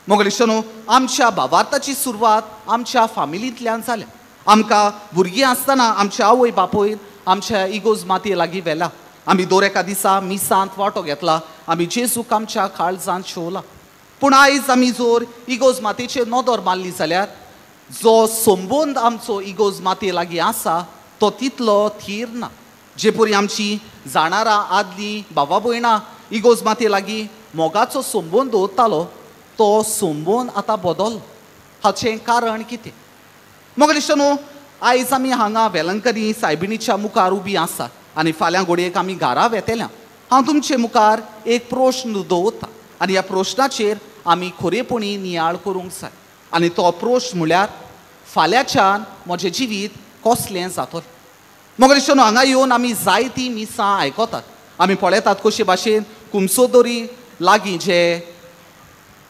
मोगलिश्टानो, आमच्या भावार्थाची सुरवात आमच्या फामिलींतल्यान जाल्या. आमकां भुरगीं आसतना आमच्या आवय बापूयन आमच्या इगोर्ज मातये लागीं व्हेला. आमी दर एका दिसा मिसांत वांटो घेतला, आमी जेजूक आमच्या काळजांत शेवला. पूण आयज आमी जर इगोर्ज मातेचेर नदर मारली जाल्यार जो संबंद आमचो इगोर्ज मातये लागीं आसा तो तितलो थीर ना. जे परी आमची जाणारां आदलीं भावा भयणां इगोर्ज मातये लागीं मोगाचो संबंद दवरतालो तो संबंद आतां बदल. हाचें कारण कितें? मोगलिश्टानो, आयज आमी हांगा वेलंकनी सायबिणीच्या मुखार उबी आसा आनी फाल्यां घडयेक आमी घरा वेतल्या. हांव तुमचे मुखार एक प्रश्न दवरता आनी ह्या प्रश्नाचेर आमी खरेपणी नियाळ करूंक जाय. आनी तो प्रश्न म्हळ्यार फाल्यांच्यान म्हजें जिवीत कसलें जातलें? मोगलिश्टानो, हांगा येवन आमी जायतीं मिसां आयकतात. आमी पळयतात कशे भाशेन कुमसोदोरी लागीं जे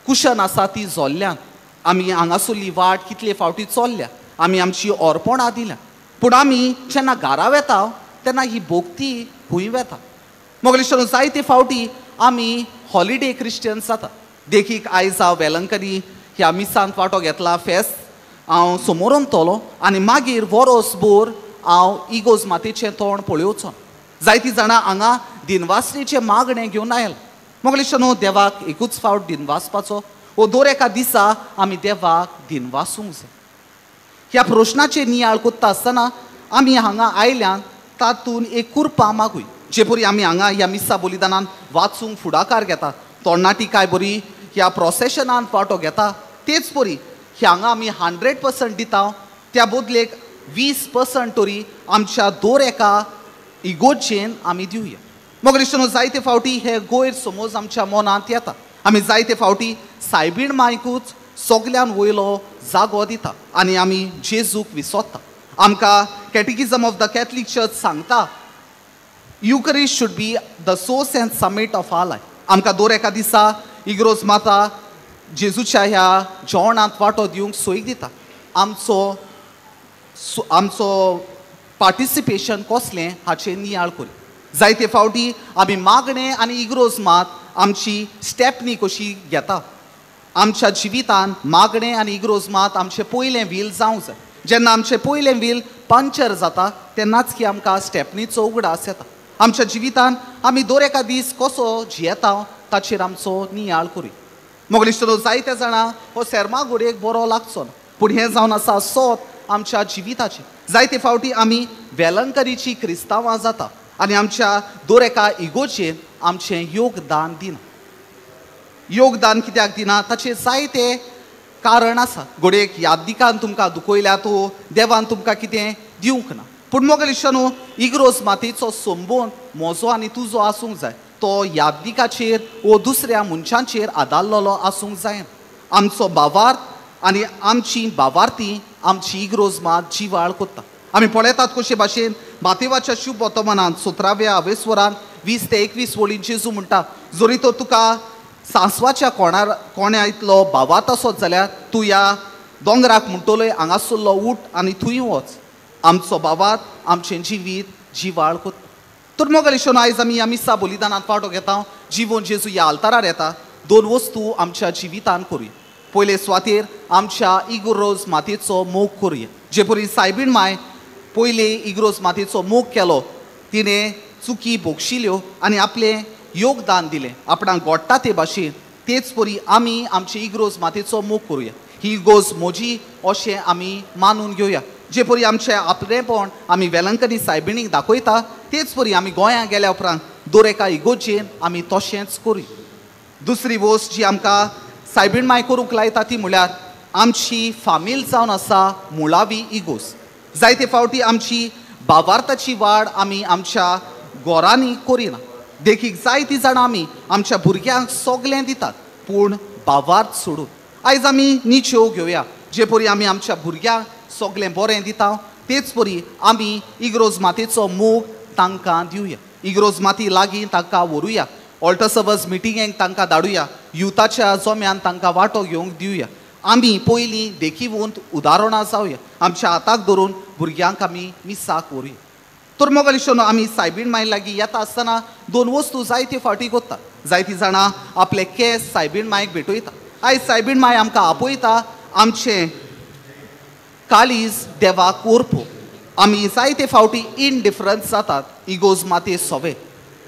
कुशन आसा ती जोल्ल्यान आमी हांगासरली वाट कितले फावटी चल्ल्या, आमी आमची अर्पणां दिल्या. पूण आमी जेन्ना घरा वेता तेन्ना ही भोक्ती खंय वेता? मोगलिश्टानो, जायते फावटी आमी हॉलिडे क्रिश्चन जाता. देखीक आयज हांव वेलंकनी ह्या मिसांत वांटो घेतला, फेस्त हांव समोरमतलो आनी मागीर वरोसभर हांव इगोर्ज मातेचें तोंड पळोवचो. जायतीं जाणां हांगा दिनवासणेचें मागणें घेवन आयला. मोगलिश्टानो, देवाक एकूच फावट दिनवासपाचो वो दर एका दिसा आमी देवाक दिनवासूंक जाय. ह्या प्रश्नाचेर नियाळ करता आसतना आमी हांगा आयल्यान तातूंत एक कुरपा मागूय. जे परी आमी हांगा ह्या मिसा बलिदानान वाचूंक फुडाकार घेता, तरणाटी काय बरी ह्या प्रोसेशनान वांटो घेता, तेच परी हांगा आमी 100% दिता त्या बदलेक 20% तरी आमच्या दर एका इगोर्जेन आमी दिवया. मोगलिश्टानो, जायते फावटी हे गैरसमज आमच्या मनांत येता. आमी जायते फावटी सायबीण मायकूच सगल्यान वयलो जागो दिता आनी आमी जेजूक विसरता. आमकां catechism of the Catholic church सांगता, Eucharist should be the source and summit of our life. आमकां दर एका दिसा इगोर्ज माता जेजूच्या ह्या जेवणांत वांटो दिवंक सोय दिता. आमचो आमचो पार्टिसिपेशन कसलें हाचेर नियाळ करी. जायते फावटी आमी मागणें आनी इगोर्ज मात आमची स्टेपनी कशी घेता. आमच्या जिवितान मागणें आनी इगोर्ज मात आमचें पयलें व्हील जावंक जाय. जेन्ना आमचें पयलें व्हील पंक्चर जाता तेन्नाच की आमकां स्टेपनीचो उगडास येता. आमच्या जिवितान आमी दर एका दीस कसो जियेता ताचेर आमचो नियाळ करी. मोगलिश्टानो, जायते जाणां हो सेर्मा घडयेक बरो लागचो ना, पूण हें जावन आसा सोत आमच्या जिविताचें. जायते फावटी आमी वेलंकरीची क्रिस्तांवां जाता आनी आमच्या दर एका इगोर्जेन आमचें योगदान दिना. योगदान कित्याक दिना ताचें जायते कारण आसा. घडयेक याददिकान तुमकां दुखयल्या तो देवान तुमकां कितें दिवंक ना. पूण मोगलिश्टानो, इगोर्ज मातेचो संबंद म्हजो आनी तुजो आसूंक जाय. तो याददिकाचेर वो दुसऱ्या मनशांचेर आदारलेलो आसूंक जायना. आमचो भावार्थ आनी आमची भावार्थी आमची इगोर्ज मात जिवाळ करता. आमी पळयतात कशे भाशेन मातेवाच्या शुभ वर्तमानान 17व्या आवेस्वरान 20 ते 21 वळीन जेजू म्हणटा, जरी तो तुका सांसवाच्या कोण्या इतलो भावार्थ आसत जाल्यार तूं ह्या दोंगराक म्हणटलोय हांगासरलो उठ आनी थंय वच. आमचो भावार्थ आमचें जिवीत जिवाळ करता. तर मोगलिश्टानो, आयज आमी ह्या मिसा बलिदानांत वांटो घेता. जिवोन जेजू ह्या आल्तारार येता. दोन वस्तू आमच्या जिवितान करुया. पयले सुवातेर आमच्या इगोर्ज मातेचो मोग करुया. जे परी सायबीण माय पयले इगोर्ज मातेचो मोग केलो, तिणें चुकी भोगशिल्यो आनी आपलें योगदान दिलें आपणाक घडटा ते भाशेन, तेच परी आमी आमचे इगोर्ज मातेचो मोग करुया. ही इगोर्ज म्हजी अशें आमी मानून घेवया. जे परी आमचें आपलेंपण आमी वेलंकनी सायबिणीक दाखयता, तेच परी आमी गोंया गेल्या उपरांत दर एका इगोर्जेन आमी तशेंच करुया. दुसरी वस्त जी आमकां सायबीण माय करूंक लायता ती म्हळ्यार आमची फामील जावन आसा मुळावी इगोज. जायते फावटी आमची बावार्थाची वाड आमी आमच्या घरांनी करिना. देखीक जायतीं जाणां आमी आमच्या भुरग्यांक सगळें दितात पूण बावार्थ सोडून. आयज आमी निच्यो घेवया, जे परी आमी आमच्या भुरग्यांक सगळें बरें दिता तेच परी आमी इग्रोज मातेचो मोग तांकां दिवया. इग्रोज माती लागीं तांकां व्हरुया, ऑल्टर सर्वस मिटिंगेक तांकां धाडुया, युथाच्या जम्यान तांकां वांटो घेवंक दिवया. आमी पयलीं देखीवंत उदाहरणां जावया, आमच्या हाताक धरून भुरग्यांक आमी मिसाक व्हरुया. तर मोगालिशनो आमी सायबीण माय लागीं येता आसतना दोन वस्तू जायते फावटी कोत्ता. जायतीं जाणां आपले केंस सायबीण मायक भेटयता. आयज सायबीण माय आमकां आपयता आमचें काळीज देवाक ओरपो. आमी जायते फावटी इनडिफरन्स जातात इगोज माते सोवे.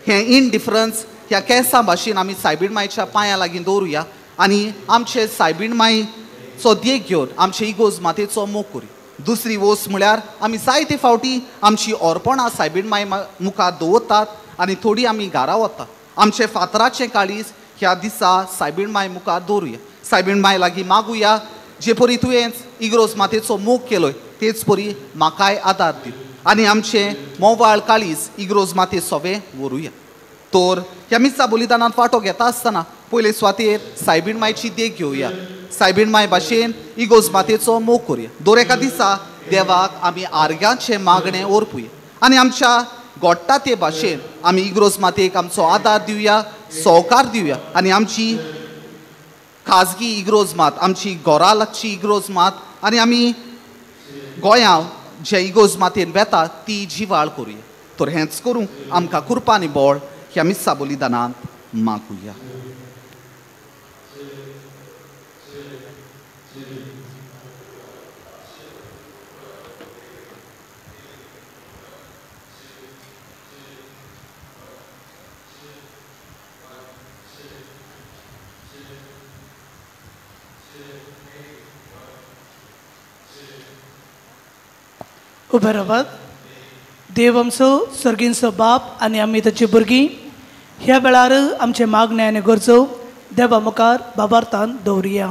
हें इनडिफरन्स ह्या केंसां भाशेन आमी सायबीण मायच्या पांयां लागीं दवरुया आनी आमचे सायबीण मायचो देख घेवन आमचे इगोज मातेचो मोग करुया. दुसरी वस्त म्हळ्यार आमी जायते फावटी आमची अर्पणां सायबीण माय मुखार दवरतात आनी थोडी आमी घरा वतात. आमचे फातराचें काळीज ह्या दिसा सायबीण माय मुखार दवरुया, सायबीण माय लागीं मागुया, जे परी तुवें इग्रोज मातेचो मोग केलोय तेच परी म्हाकाय आदार दी आनी आमचें मोवाळ काळीज इग्रोज माते सोवे व्हरुया. तर ह्या मिसा बलिदानांत वांटो घेता आसतना पयले सुवातेर सायबीण मायची देख घेवया, सायबीण माय भाशेन इगोज मातेचो मोग करुया. दर एका दिसा देवाक आमी आर्गांचें मागणें ओरपुया आनी आमच्या गोडटा ते भाशेन आमी इग्रोज मातेक आमचो आदार दिवया, सहकार दिवया आनी आमची खाजगी इग्रोज मात, आमची घरा लागची इग्रोज मात आनी आमी गोंया जे इगोज मातेन वेता ती जिवाळ करुया. तर हेंच करूंक आमकां कुरपानी बळ ह्या मिसा बलिदानांत मागुया. उबे रावात. देव आमचो सर्गींचो बाप आनी आमी ताची भुरगीं ह्या वेळार आमचे मागणे आनी गरजो देवा मुखार बाबार्थान दवरुया.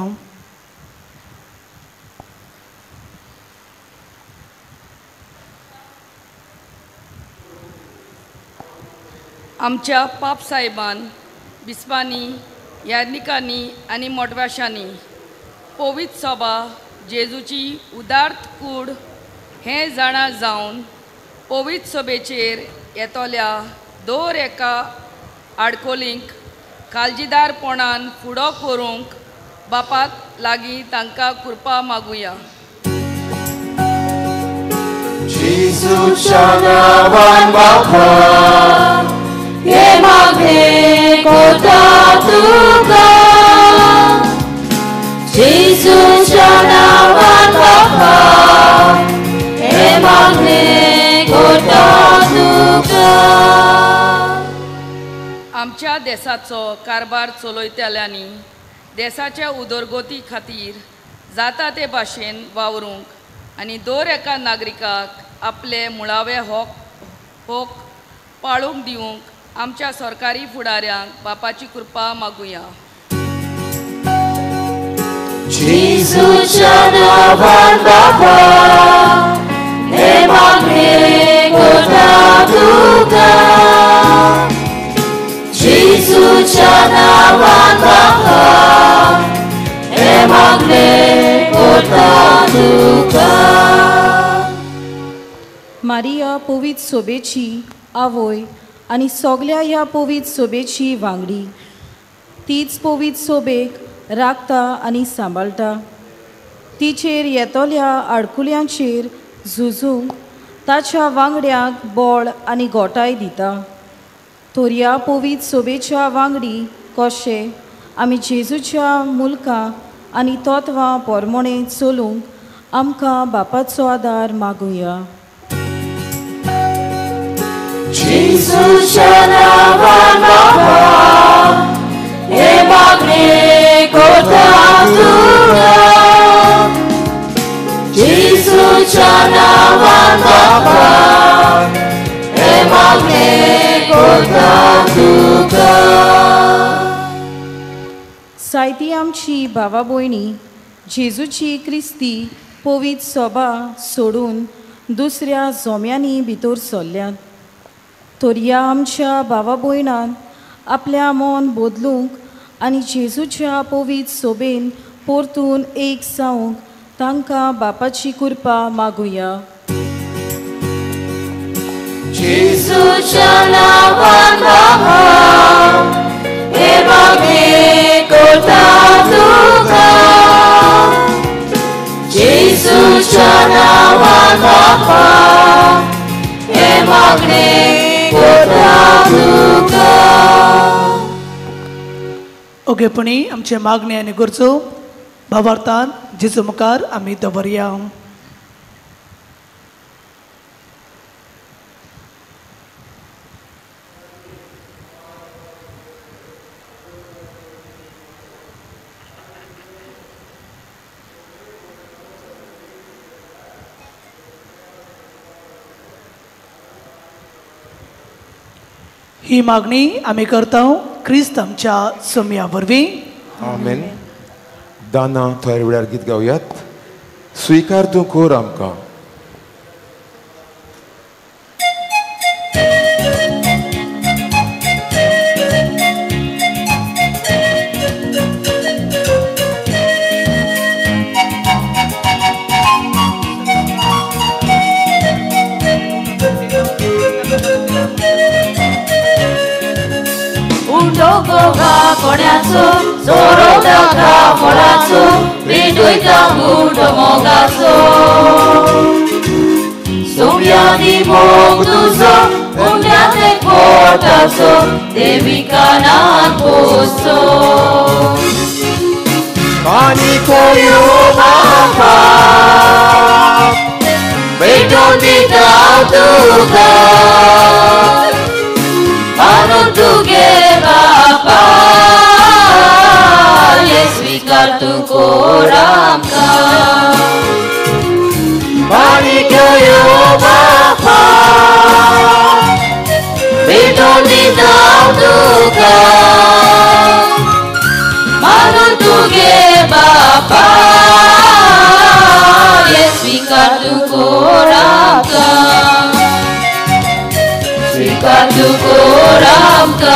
आमच्या पाप साहेबान बिस्पांनी याज्ञिकांनी आनी मोटवाशांनी पवित्र सभा जेजूची उदार्थ कूड हें जाणा जावन पवित्र सभेचेर येतल्या दर एका आडकोलींक काळजीदारपणान फुडो करूंक बापाक लागीं तांकां कृपा मागुया. जेजूच्या नांवान बापा हे मागणें करता तुका, जेजूच्या नांवान बापा हे मागणें करता तुका. आमच्या देसाचो कारभार चलयतल्यांनी देसाच्या उदरगती खातीर जाता ते भाशेन वावरूंक आनी दर एका नागरिकाक आपले मुळावे हक पाळूंक दिवंक आमच्या सरकारी फुडाऱ्यांक बापाची कृपा मागुया. जेजूच्या नांवान बापा हे मागणें करता तुका, जेजूच्या नांवान बापा हे मागणें करता तुका. मारिया पवित्र सोबेची आवय आनी सगल्या ह्या पवित्र सोबेची वांगडी, तीच पवित्र सोबेक राखता आनी सांबाळटा. तिचेर येतल्या आडकुल्यांचेर झुजूंक ताच्या वांगड्यांक बळ आनी गोटाय दिता. तर ह्या पवित्र सोबेच्या वांगडी कशे आमी जेजूच्या मुलकां आनी तत्वां पोरमोणे चलूंक आमकां बापाचो आदार मागुया. जेजूच्या नांवान बापा हे मागणें करता तुका, जेजूच्या नांवान बापा हे मागणें करता तुका. जायती आमची भावा भयणी जेजूची क्रिस्ती पवित्र सोबा सोडून दुसऱ्या जोम्यांनी भितर सरल्यात. तर ह्या आमच्या भावा भयणान आपल्या मन बदलूंक आनी जेजूच्या पवित्र सोबेन परतून एक जावंक तांकां बापाची कृपा मागुया. जेजूच्या नांवान बाबा हे मागणें करता तुका. जेजूच्या नांवान बाबा हे मागणें करता तुका. ओगेपणी आमचे मागणे आनी गरजो भावार्थान जेजू मुखार आमी दवरया. ही मागणी आमी करता क्रिस्त आमच्या सोम्या वरवीं. आमेन. दाना थोड्या वेळार गीत गावयात. स्वीकार तूं कोर आमकां. कोणाचो सोरो दाखा मोळाचो पेटयता गुंड मोगाचो सोम्यानी मोग तुजो उंड्याचे पोटाचो देवी कानान पोसो आनी कोयो बापा पेटोवन दिता तुका मानून तुगे बापा स्वीकार तूं कोर आमकां. माणिक्यो बापा पेटोवन दिता तुका मानून तुगे बापा स्वीकार तूं कोर आमकां. स्वीकार तूं कोर आमकां.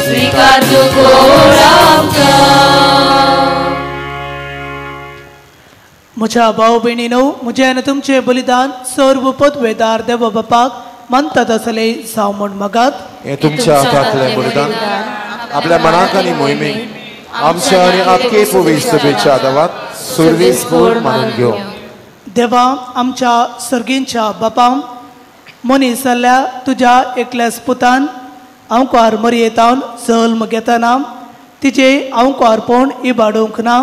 स्वीकार तूं कोर आमकां. म्हज्या भाव भयणीनो, म्हजें आनी तुमचें बलिदान सर्व पदवेदार देव बापाक मानतात आसलें जावं म्हूण मागात. हें तुमच्या हातांतलें बलिदान आपल्या मनाक आनी मोहिमेक आमच्या आनी आपके पवित्र सभेच्या आदावात सुर्वेस पूर्ण मानून घेवं. देवा आमच्या सर्गींच्या बापा, मनीस जाल्ल्या तुज्या एकल्याच पुतान आंवकार मरयेतावन जल्म घेतना तिचे आंवकारपण इबाडूंक ना,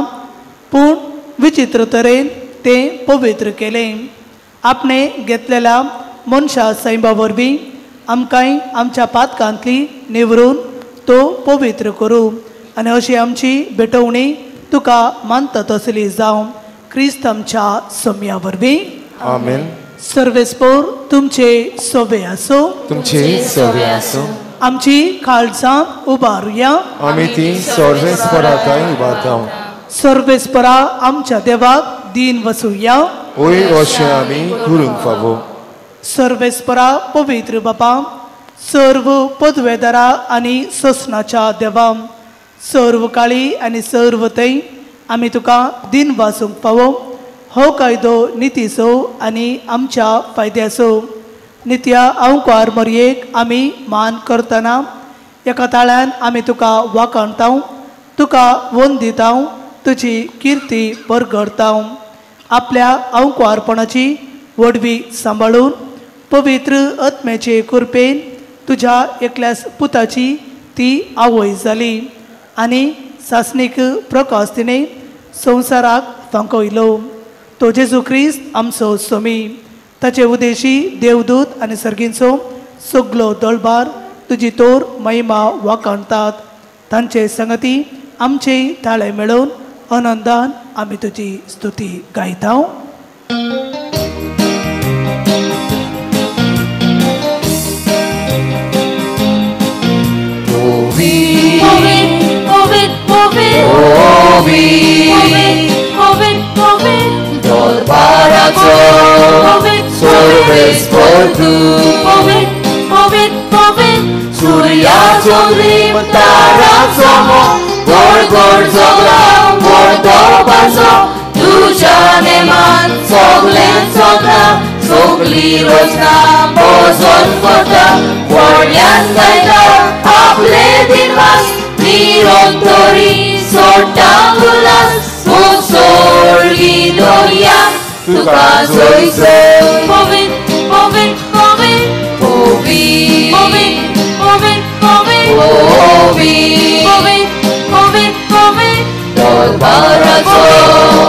पूण विचित्र तरेन तें पवित्र केलें. आपणे घेतलेल्या मनशा सैमा वरवीं आमकांय आमच्या पातकांतली निवरून तो पवित्र करूं आनी अशी आमची भेटवणी तुका मानता तसली जावं क्रिस्त आमच्या सोम्या वरवीं. आमेन. सर्वेस्पोर तुमचे सोबे आसो. तुमचे सोबे आसो. आमची काळजां उबारुया. आमी ती सर्वेस्पराक उबारता. सर्वेस्परा आमच्या देवाक दीन वसुया. ओय अशें आमी करूंक फावो. सर्वेस्परा पवित्र बापा, सर्व पदवेदारा आनी सोसणाच्या देवा, सर्व काळी आनी सर्व थंय आमी तुका दीन वासूंक फावो. हो कायदो नितीचो आनी आमच्या फायद्याचो. नित्या आंवकार मरयेक आमी मान करतना एका ताळ्यान आमी तुका वाखाणता, तुका वंदिता, तुजी किर्ती परगडता. आपल्या आंवकारपणाची व्हडवी सांबाळून पवित्र आत्म्याचे कृपेन तुज्या एकल्याच पुताची ती आवय जाली आनी सासणीक प्रकाश तिणें संवसाराक फांकयलो. तो जेजू क्रिस्त आमचो स्वामी. ताचे उदेशी देवदूत आनी सर्गींचो सगलो दळबार तुजी तोर महिमा वाखाणतात. तांचे संगती आमचे ताळे मेळोवन आनंदान आमी तुजी स्तुती गायता. पोर तूं पवित पवित पवित सूर्याचो रिम ताराचो मोग गोड गोड जोगला गोड दोपाचो तुज्या नेमान सगळें सोदता सगळी रोजना भोजन करता व्हडल्यान गायता आपले दिनवास निरोग तरी सोडटा उल्हास सोडली दोया तुका जोयसो पवित पवित पवित पवित पवित पवित पवित पवित पवित पवित दरबाराचो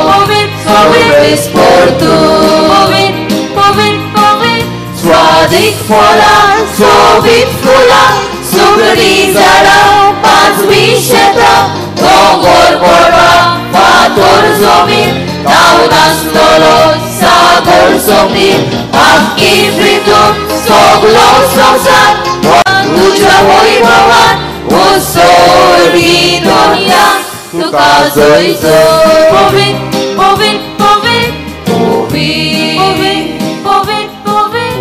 पवित पवित पोर तूं पवित पवित पवित स्वादीक फळां सोबीत फुलां सुगडी झाडां पांचवी शेतां दोंगर पडवा फातर जमीन धांवन आसतलो सागर जमीन आख्खी पृथ्वी सगलो संवसार तुज्या वैभवान उसोरी दुनिया तुका जयजो पवित पवित पवित पवित पवित पवित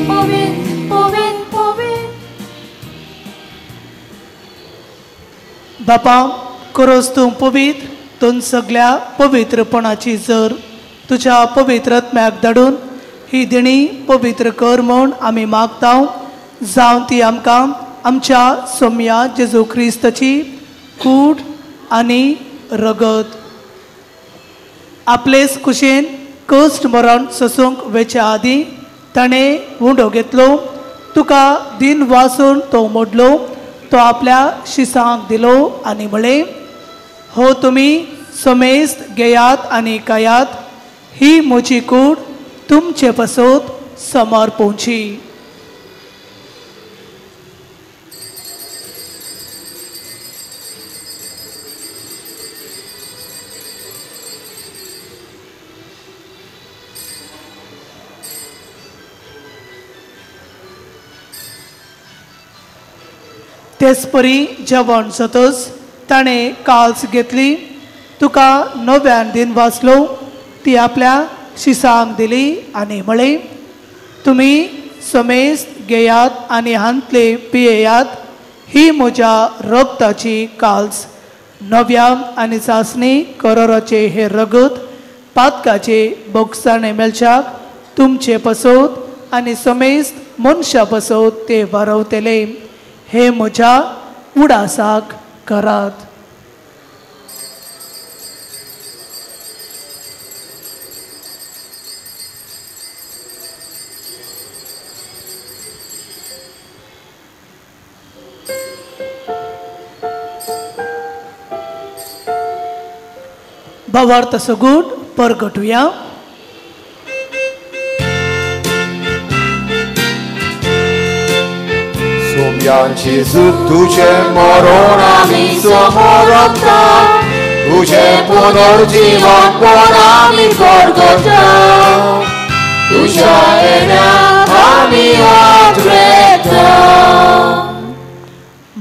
पवित पवित पवित. बापा करोस तूं पवित्र तूं सगळ्या पवित्रपणाची जर तुज्या पवित्र आत्म्याक धाडून ही देणी पवित्र कर म्हूण आमी मागता जावं ती आमकां आमच्या सोम्या जेजू क्रिस्ताची कूड आनी रगत. आपलेच कुशेन कश्ट मरण सोसूंक वेच्या आदीं ताणें उंडो घेतलो तुका दिन वासून तो मोडलो तो आपल्या शिसांक दिलो आनी म्हळें हो तुमी समेस्त घेयात आनी खायात ही म्हजी कूड तुमचे पासत समर्पोवची. तेचपरी जेवण जातच ताणें काल्स घेतली तुका नव्यान दिन वाचलो ती आपल्या शिसांक दिली आनी म्हळें तुमी समेस्त घेयात आनी हांतले पियेयात ही म्हज्या रगताची काल्स नव्या आनी चांचणी करोराचे हे रगत पातकाचे बोगसाणे मेळच्याक तुमचे पसत आनी समेस्त मनशा पसत ते वारवतले हे म्हज्या उडासाक करात. भावार्थ सगूट परगटुया. सोम्यांची तुझे मरण आमी समोरता तुझे पुनर्जीवन पण आमी परगटा तुझ्या येण्याक आमी आठवता.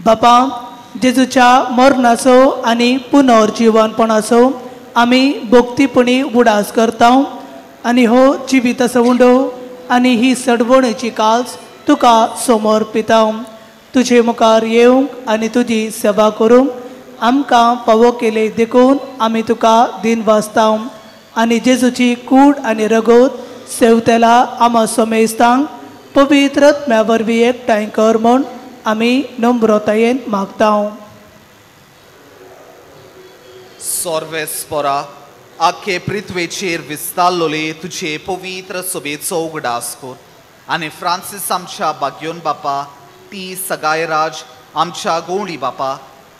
बापा जेजूच्या मरणाचो आनी पुनर्जीवनपणाचो आमी भक्तीपणी उडास करता आनी हो जिविताचो उंडो आनी ही सडवणेची काल्स तुका समर्पिता. तुजे मुखार येवंक आनी तुजी सेवा करूंक आमकां फावो केले देखून आमी तुका दिन वाचता आनी जेजूची कूड आनी रगत सेवतेला आमा समेस्तांक पवित्र आत्म्या वरवीं एकठांय कर म्हूण आमी नम्रतायेन मागता. सोर्वेस्पोरा आखे पृथ्वेचेर विस्तारलोले तुजे पवित्र सोबेचो उगडास कर आनी फ्रांसीस आमच्या बाग्योन बापा टी सगायराज आमच्या गोवणी बापा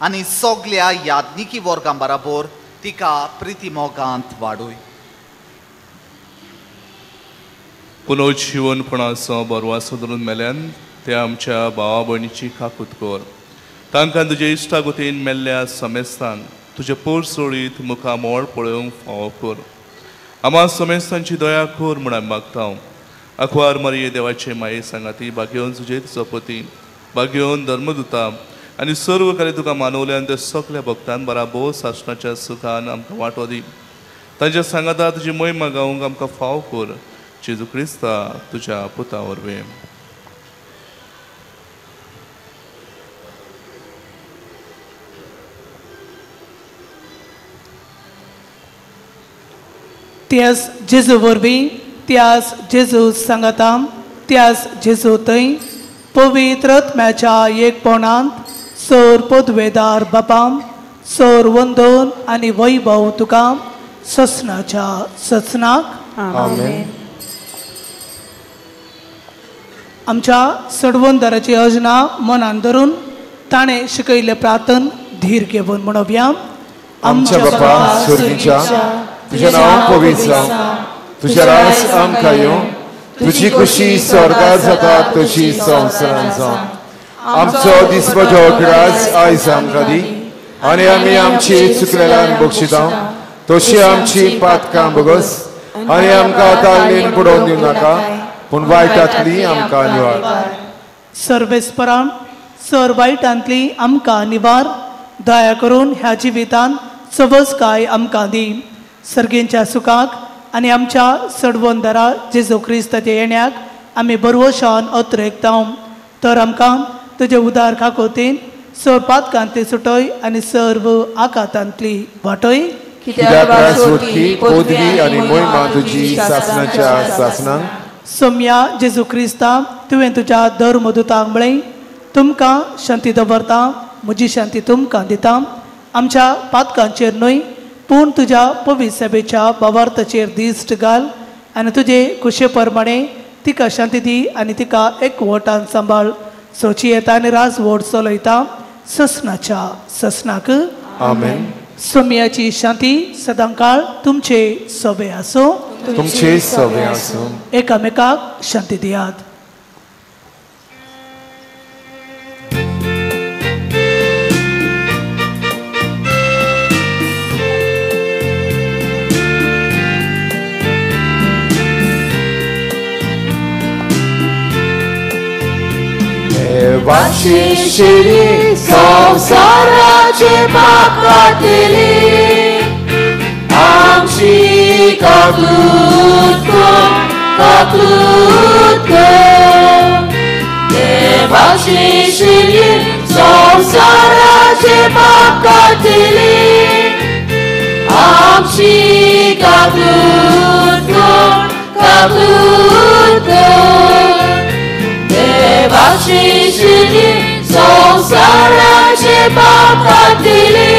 आनी सगल्या यादनिकी वर्गां बराबर तिका प्रितीमोगांत वाडोय. पुनर्जीवनपणाचो बरवासो धरून मेल्यान त्या आमच्या भावा भयणीची काकूत कर तांकां तुजे इश्टागतीन मेल्ल्या समेस्तांक तुजे पोर सोडीत मुखा मोळ पळोवंक फावो कर. आमा समेस्तांची दया कर म्हूण आमी मागता. आंकवार मारये देवाचे माये सांगाती बागेवन तुजे चपती बागेवन धर्मदुता आनी सर्व कार्य तुका मानवल्यान त्या सगल्या भक्तान बराबर सासणाच्या सुखान आमकां वांटो दी. तांच्या सांगाता तुजी महिमा गावंक आमकां फाव कर. जेजू क्रिस्ता तुज्या पुता वरवीं. त्यास जेजू वरवीं, त्यास जेजू सांगाता, त्यास जेजू थंय पवित्र आत्म्याच्या एकपणांत सोर पदवेदार बापाम सोर वंदन आनी वैभव तुका ससनाच्या ससनाक. आमेन. आमच्या सडवंदराची योजना मनान धरून ताणें शिकयल्लें प्रार्थन धीर घेवन म्हणोवया. आमच्या बापा स्वर्गीच्या, तुझें नांव पवित्र जावं, तुजें राज आमकां येवं, तुजी खुशी स्वर्गार जाता तशी संवसारांत जावं. आमचो दिसपटो ग्रास आयज आमकां दी आनी आमी आमची चुकलेल्यान बक्षिता तशी आमची पातकां बगस आनी आमकां ताळमेन पडोवन दिवं नाका, पूण वायटांतली आमकां निवार. सर्वेस्परान सर वायटांतली आमकां निवार, दया करून ह्या जिवितान सवसकाय आमकां दी. सर्गेंच्या सुखाक आनी आमच्या सडवंदरा जेजू क्रिस्ताच्या येण्याक आमी बरवशान अत्रेकता. तर आमकां तुजे उदार खाकोतीन सर पातकांतली सुटय आनी सर्व आकातांतली वाटय. कित्याक राजवटकी, पदवी आनी मोहिमा तुजी सासणाच्या सासणाक. सोम्या जेजू क्रिस्ता, तुवें तुज्या धर्मदूतांक म्हळें, तुमकां शांती दवरता, म्हजी शांती तुमकां दिता. आमच्या पातकांचेर न्हय पूण तुज्या पवित्र सभेच्या भावार्थाचेर दिश्ट घाल आनी तुजे कुशे प्रमाणे तिका शांती दी आनी तिका एकवटान सांबाळ. सोची येता आनी राजवट चलयता ससनाच्या ससनाक. आमेन. सोम्याची शांती सदांकाळ तुमचे सोबे आसूं. तुमचे सोबे आसूं. एकामेकाक शांती दियात. देवाची शिरी संवसाराचे पाप काडटली, आमची काकूत कर, काकूत कर. देवाची शिरी संवसाराचे पाप काडटली, आमची काकूत कर, काकूत कर. देवाची शिरी संवसाराचे पाप काडटली,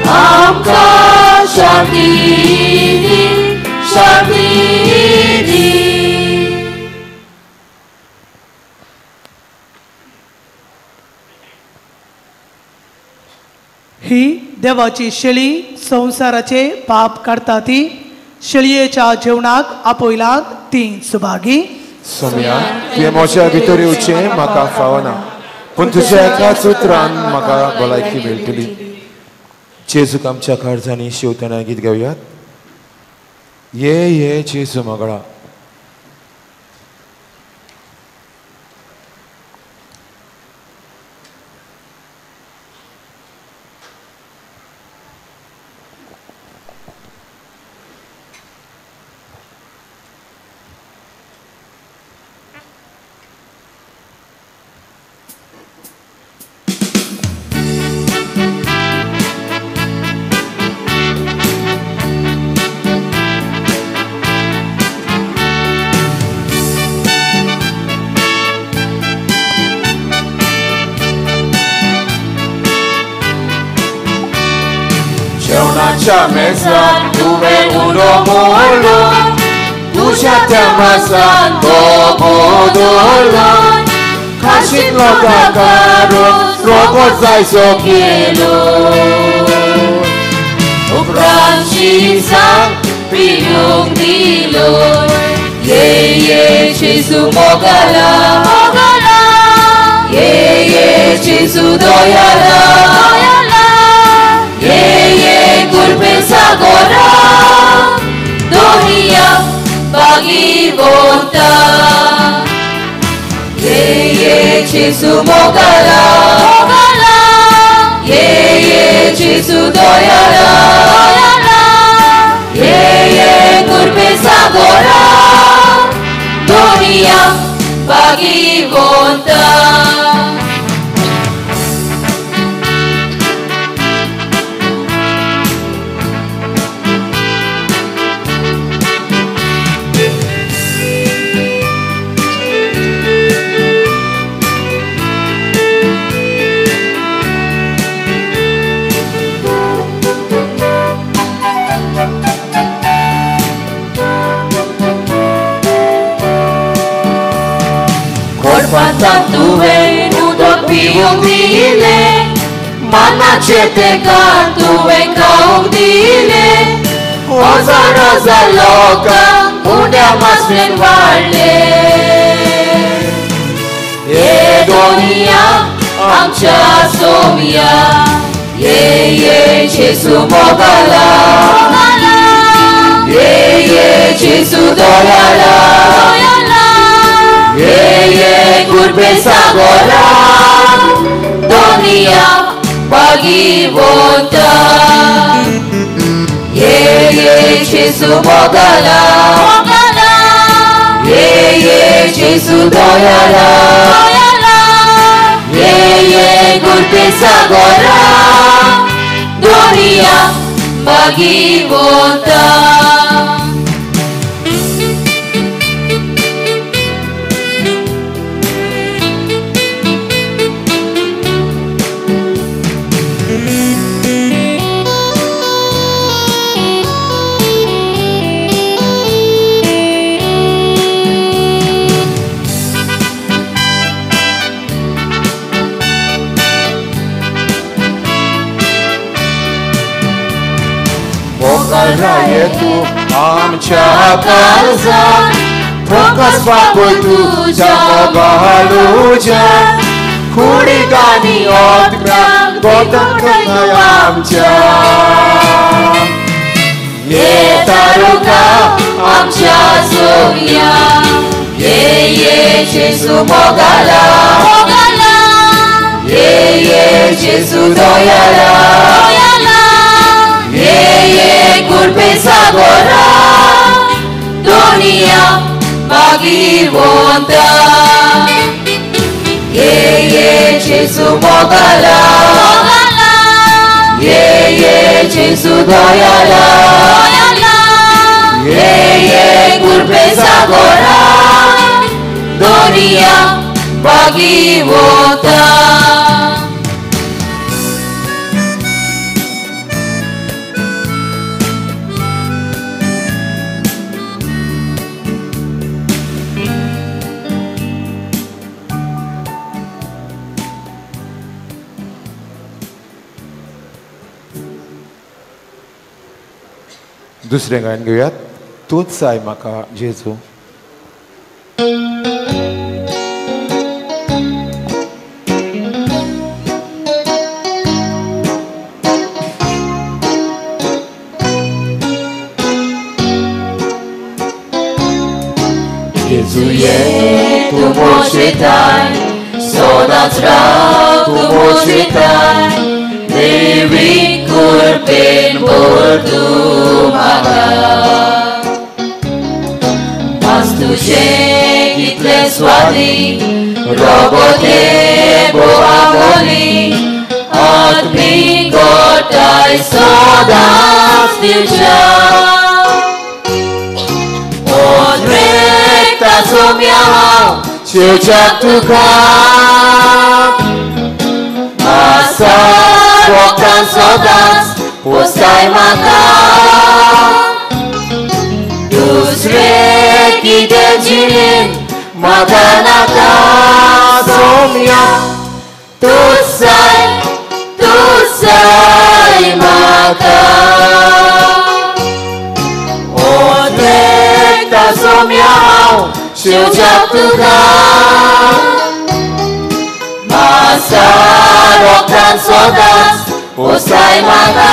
आमकां शांती दी, शांती दी. ही देवाची शेळी संवसाराचे पाप काडटा ती शेळयेच्या जेवणाक आपयलात ती सुभागी. सोम्या, तुवें म्हज्या भितर येवचें म्हाका फावना, पूण तुज्या एकाच उतरान म्हाका भलायकी मेळटली. जेजूक आमच्या काळजांनी शेवतना गीत घेवयात. ये ये जेजू मगळा. जेवणाच्या मेजार तुवें उलो मोडलो, तुज्या त्या मासान तो बदलो, खाशींतलो काडून रोगोट जायसो केलो. उपरांत शिसांक पियूंक दिलो, ये ये जेजू मोगाला, मोगाला, ये ये जेजू दयाला, दयाला, ये ये कुर्बे सागोरा, दोनिया बागी वोता. ये ये जेजू मोगाला, मोगाला, ये ये जेजू दयाला, दयाला, ये ये कुर्बे सागोरा दोनिया भागीवंता. तुवें उदक पिवंक दिलें, मनाचें तेका तुवें खावंक दिलें, हजार हजार लोकांक उण्या मासळेन वाडलें. ये दोनिया आमच्या सोम्या, ये ये जेजू मोगाला, ये ये जेजू दयाला, ये ये कुर्बे सागोरा दोनिया भागीवंता. ये ये जेजू मोगाला, ये ये जेजू दयाला, ये ये कुर्बे सागोरा दोनिया भागीवंता. तूं आमच्या काळजांत फोकस बापूय तुज्या मोगालुज्या कुडिगांनी ओतम्याक गोतंक आमच्या. ये तारुका आमच्या सोम्या, ये ये जेजू मोगाला, ये ये जेजू दयाला, ये ये कुर्बे सागोरा दोनिया भागीवंता. ये ये जेजू मोगाला, ये ये जेजू दयाला, ये ये कुर्बे सागोरा दोनिया भागीवंता. दुसरें गायन घेवयात, तूंच जाय म्हाका जेजू. जेजू ये तूं मोजेताय, सदांच राव तूं मोजेताय, देवी कृपेन भर तूं म्हाका. मास तुजें कितलें स्वादीक, रोगोते बोआबोली, आत्मीक गोठाय सदांच दिवच्या. ओद्रेकता सोम्या हांव शेवच्याक तुका, आसा रोगतान सदांच पोसाय म्हाका. दुसरें कितें जिणेंत म्हाका नाका सोम्या, तूंच जाय तूंच जाय म्हाका. ओद्रेकता सोम्या हांव शेवच्याक तुका, आसा रोगतान सदांच पोसाय म्हाका.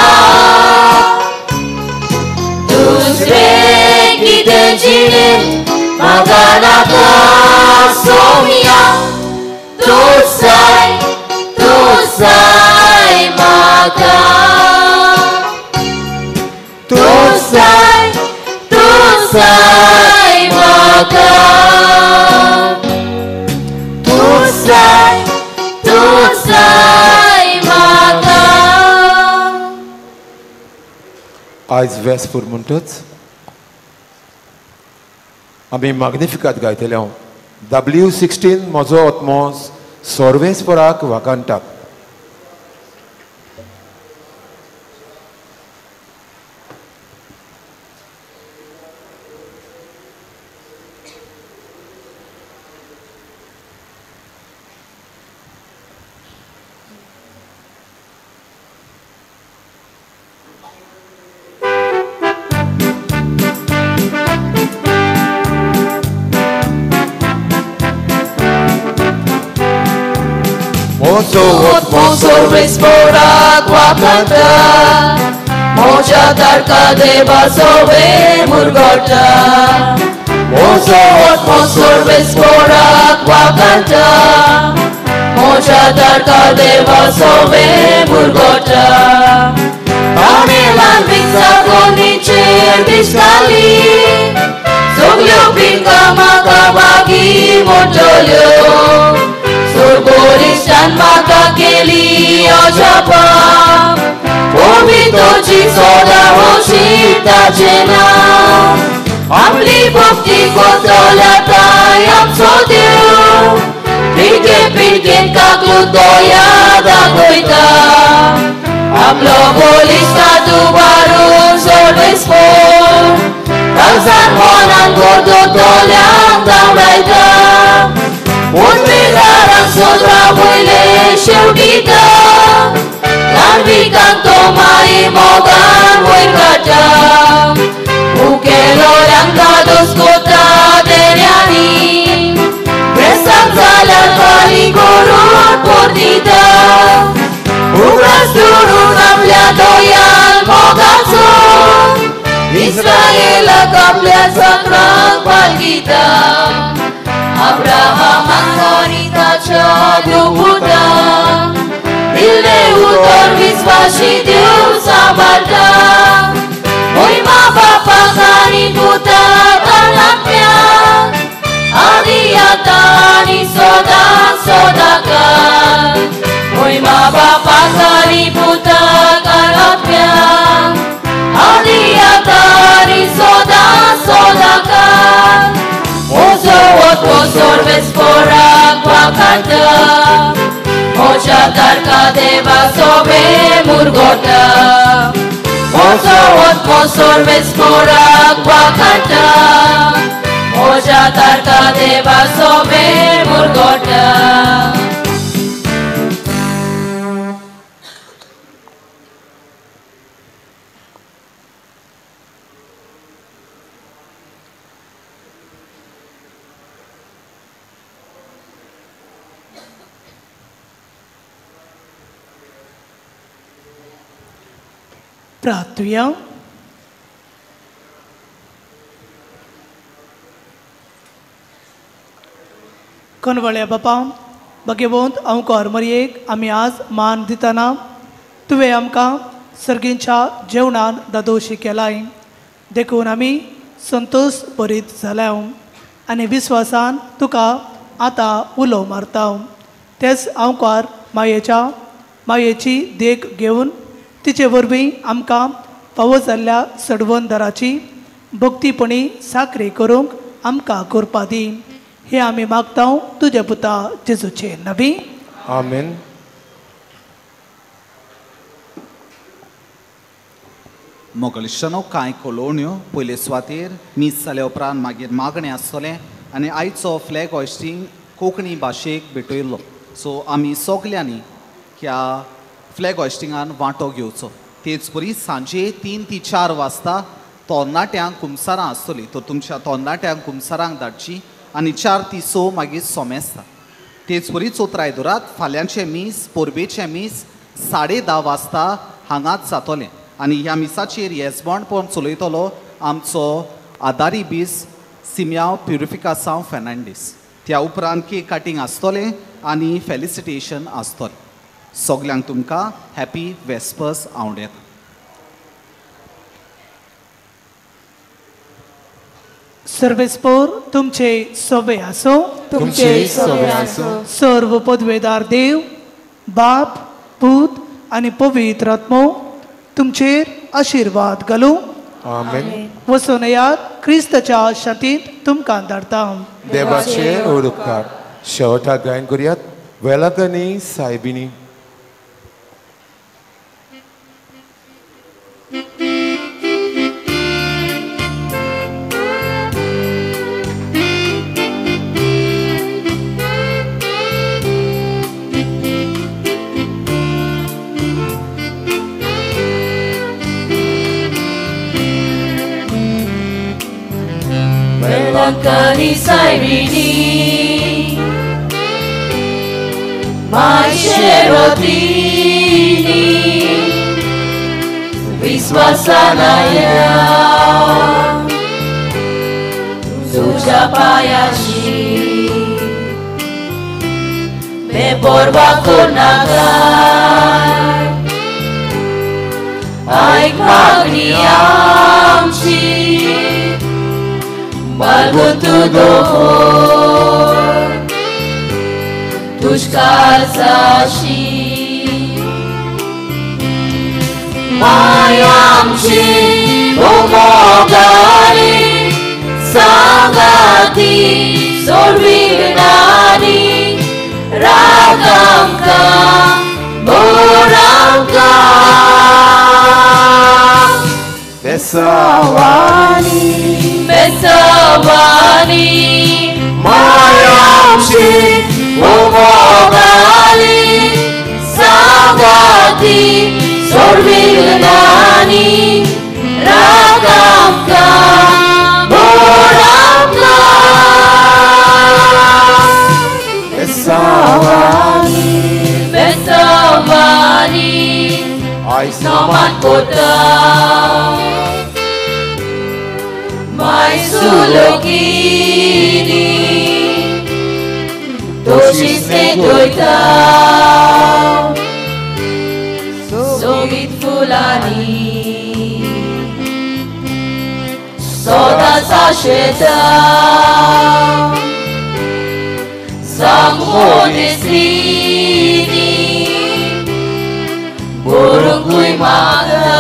दुसरें कितें जिणेंत म्हाका नाका सोम्या, तूंच जाय तूंच जाय म्हाका. तूंच जाय तूंच जाय जाय तूं जाय म्हाका. आयज वेस्पूर म्हणटच आमी माग्निफिकात गायतले. हांव W16 म्हजो आत्मो सर्वेस्पराक वाखाणटा. Sorvespora वाखाणटा म्हज्या तारका देवा सोवे मुरगोटा. म्हजो आत्मो सर्वेस्परा वाखाणटा म्हज्या तारका देवा सोवे मुरगोटा. ताणें ल्हान पिंगा कोणीचेर दिसताली सगल्यो पिंगा म्हाका मागीर मोडटल्यो. सोरबोरिश्टान म्हाका केली अजापां पवित्रची सोदा होशी ताचें नांव. आपली भक्ती करतल्या ताय आमचो देव पिळगे पिळगेन काकूत दया दाखयता. आपलो बळिश्ट उबारून सर्वेस्पर तांसान मनान करतल्यांक धांवडायता. उर्मिदारांक सोदरा वयले शेवटिता ल्हानविकांक तो माई मोगान वयर काडटा. उकेलोल्यांक धादोस कोता देण्यांनी प्रेसांक जाल्यार फारीक करून परतिता. उगडास दवरून आपल्या दोयान मोगाचो इस्रायेलाक आपल्या जात्रांक पालगिता. अब्राहमाक आनी ताच्या देवपुतांक दिल्लें उतर विस्वाशी देव सांबाळटा. मोहिमा बापाक आनी पुताक आत्म्याक आदी आतां आनी सदां सदांकाळ. मोहिमा बापाक आनी पुताक आत्म्याक आदी आतां आनी सदां सदांकाळ. म्हजो आत्मो सर्वेस्पराक वाखाणटा म्हज्या तारका देवा सोवे मुरगोटा. म्हजो आत्मो सर्वेस्पराक वाखाणटा म्हज्या तारका देवा सोवे मुरगोटा. प्रार्थुया. कनवळ्या बापा भगवंत अंकार मरयेक आमी आज मान दितना तुवें आमकां सर्गींच्या जेवणान दादोशी केलाय देखून आमी संतोश बरीत जाल्या आनी विस्वासान तुका आतां उलो मारता. तेच अंकार मायेच्या मायेची देख घेवन तिचे वरवीं आमकां फावो जाल्ल्या सडवंदराची भक्तीपणी साकरी करूंक आमकां करपा दी. हे आमी मागता तुज्या पुता जेजूचे नबी. आमेन. मोगलिश्टानो कांय कळोवण्यो पयले सुवातेर मीस जाल्या उपरांत मागीर मागणें आसतलें आनी आयचो फ्लॅग हॉयस्टींग कोंकणी भाशेक भेटयल्लो. सो आमी सगल्यांनी ह्या फ्लॅग हॉयस्टिंगान वांटो घेवचो. तेच परी सांजे 3 ते 4 वाजता तरणाट्यांक कुमसारां आसतलीं तर तुमच्या तरणाट्यांक कुमसारांक धाडची आनी 4 ते 6 मागीर सोमेस्ता. तेच परी चोत्राय दवरात फाल्यांचें मीस परबेचें मीस 10:30 वाजता हांगाच जातलें आनी ह्या मिसाचेर येजमानपण चलयतलो आमचो आदारी बीस सिम्याव प्युरिफिकासांव फेर्नांडीस. त्या उपरांत केक कटींग आसतलें आनी फेलिसिटेशन आसतलें. सगल्यांक तुमकां हॅपी वेस्पर्स आवडेता. सर्वेस्पोर तुमचे सोबे आसो, तुमचे सोबे आसो। सर्व पदवेदार देव बाप पूत आनी पवित्र आत्मो तुमचेर आशिर्वाद घालूं। आमेन। वचून येयात, क्रिस्ताच्या शांतींत तुमकां धाडटा। देवाचे उपकार। शेवटाक गायन करुयात वेलाकनी सायबिनी। वेलाकनी सायबिनी मायशेरोतीनी विश्वासानाया तुझ्या पायाशी मे बोरवा कोणाकाय आयक मागणी आमची बालगून तूं दवर तुझकाळजाशी माय आमची मोगाली सांगाती सोडविनानी राग आमकां बोर आमकां बेसावानी बेसावानी माय आमची मोगाली सांगाती सोडविनानी राग आमकां बोर आमकां बेसावानी बेसावानी नोमान कोता माय सुलोकीनी दोशीसने दोयता सोबीत फुलांनी सदांच आशेता सांगून दिसलीनी बरोवंकूय मागता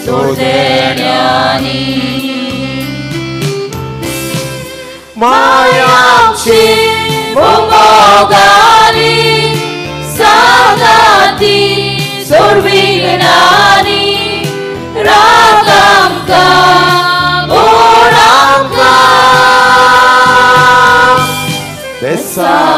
सोदेण्यांनी माय आमची मोगाली सांगाती सोडविनानी राग आमकां बोर आमकां बेसावानी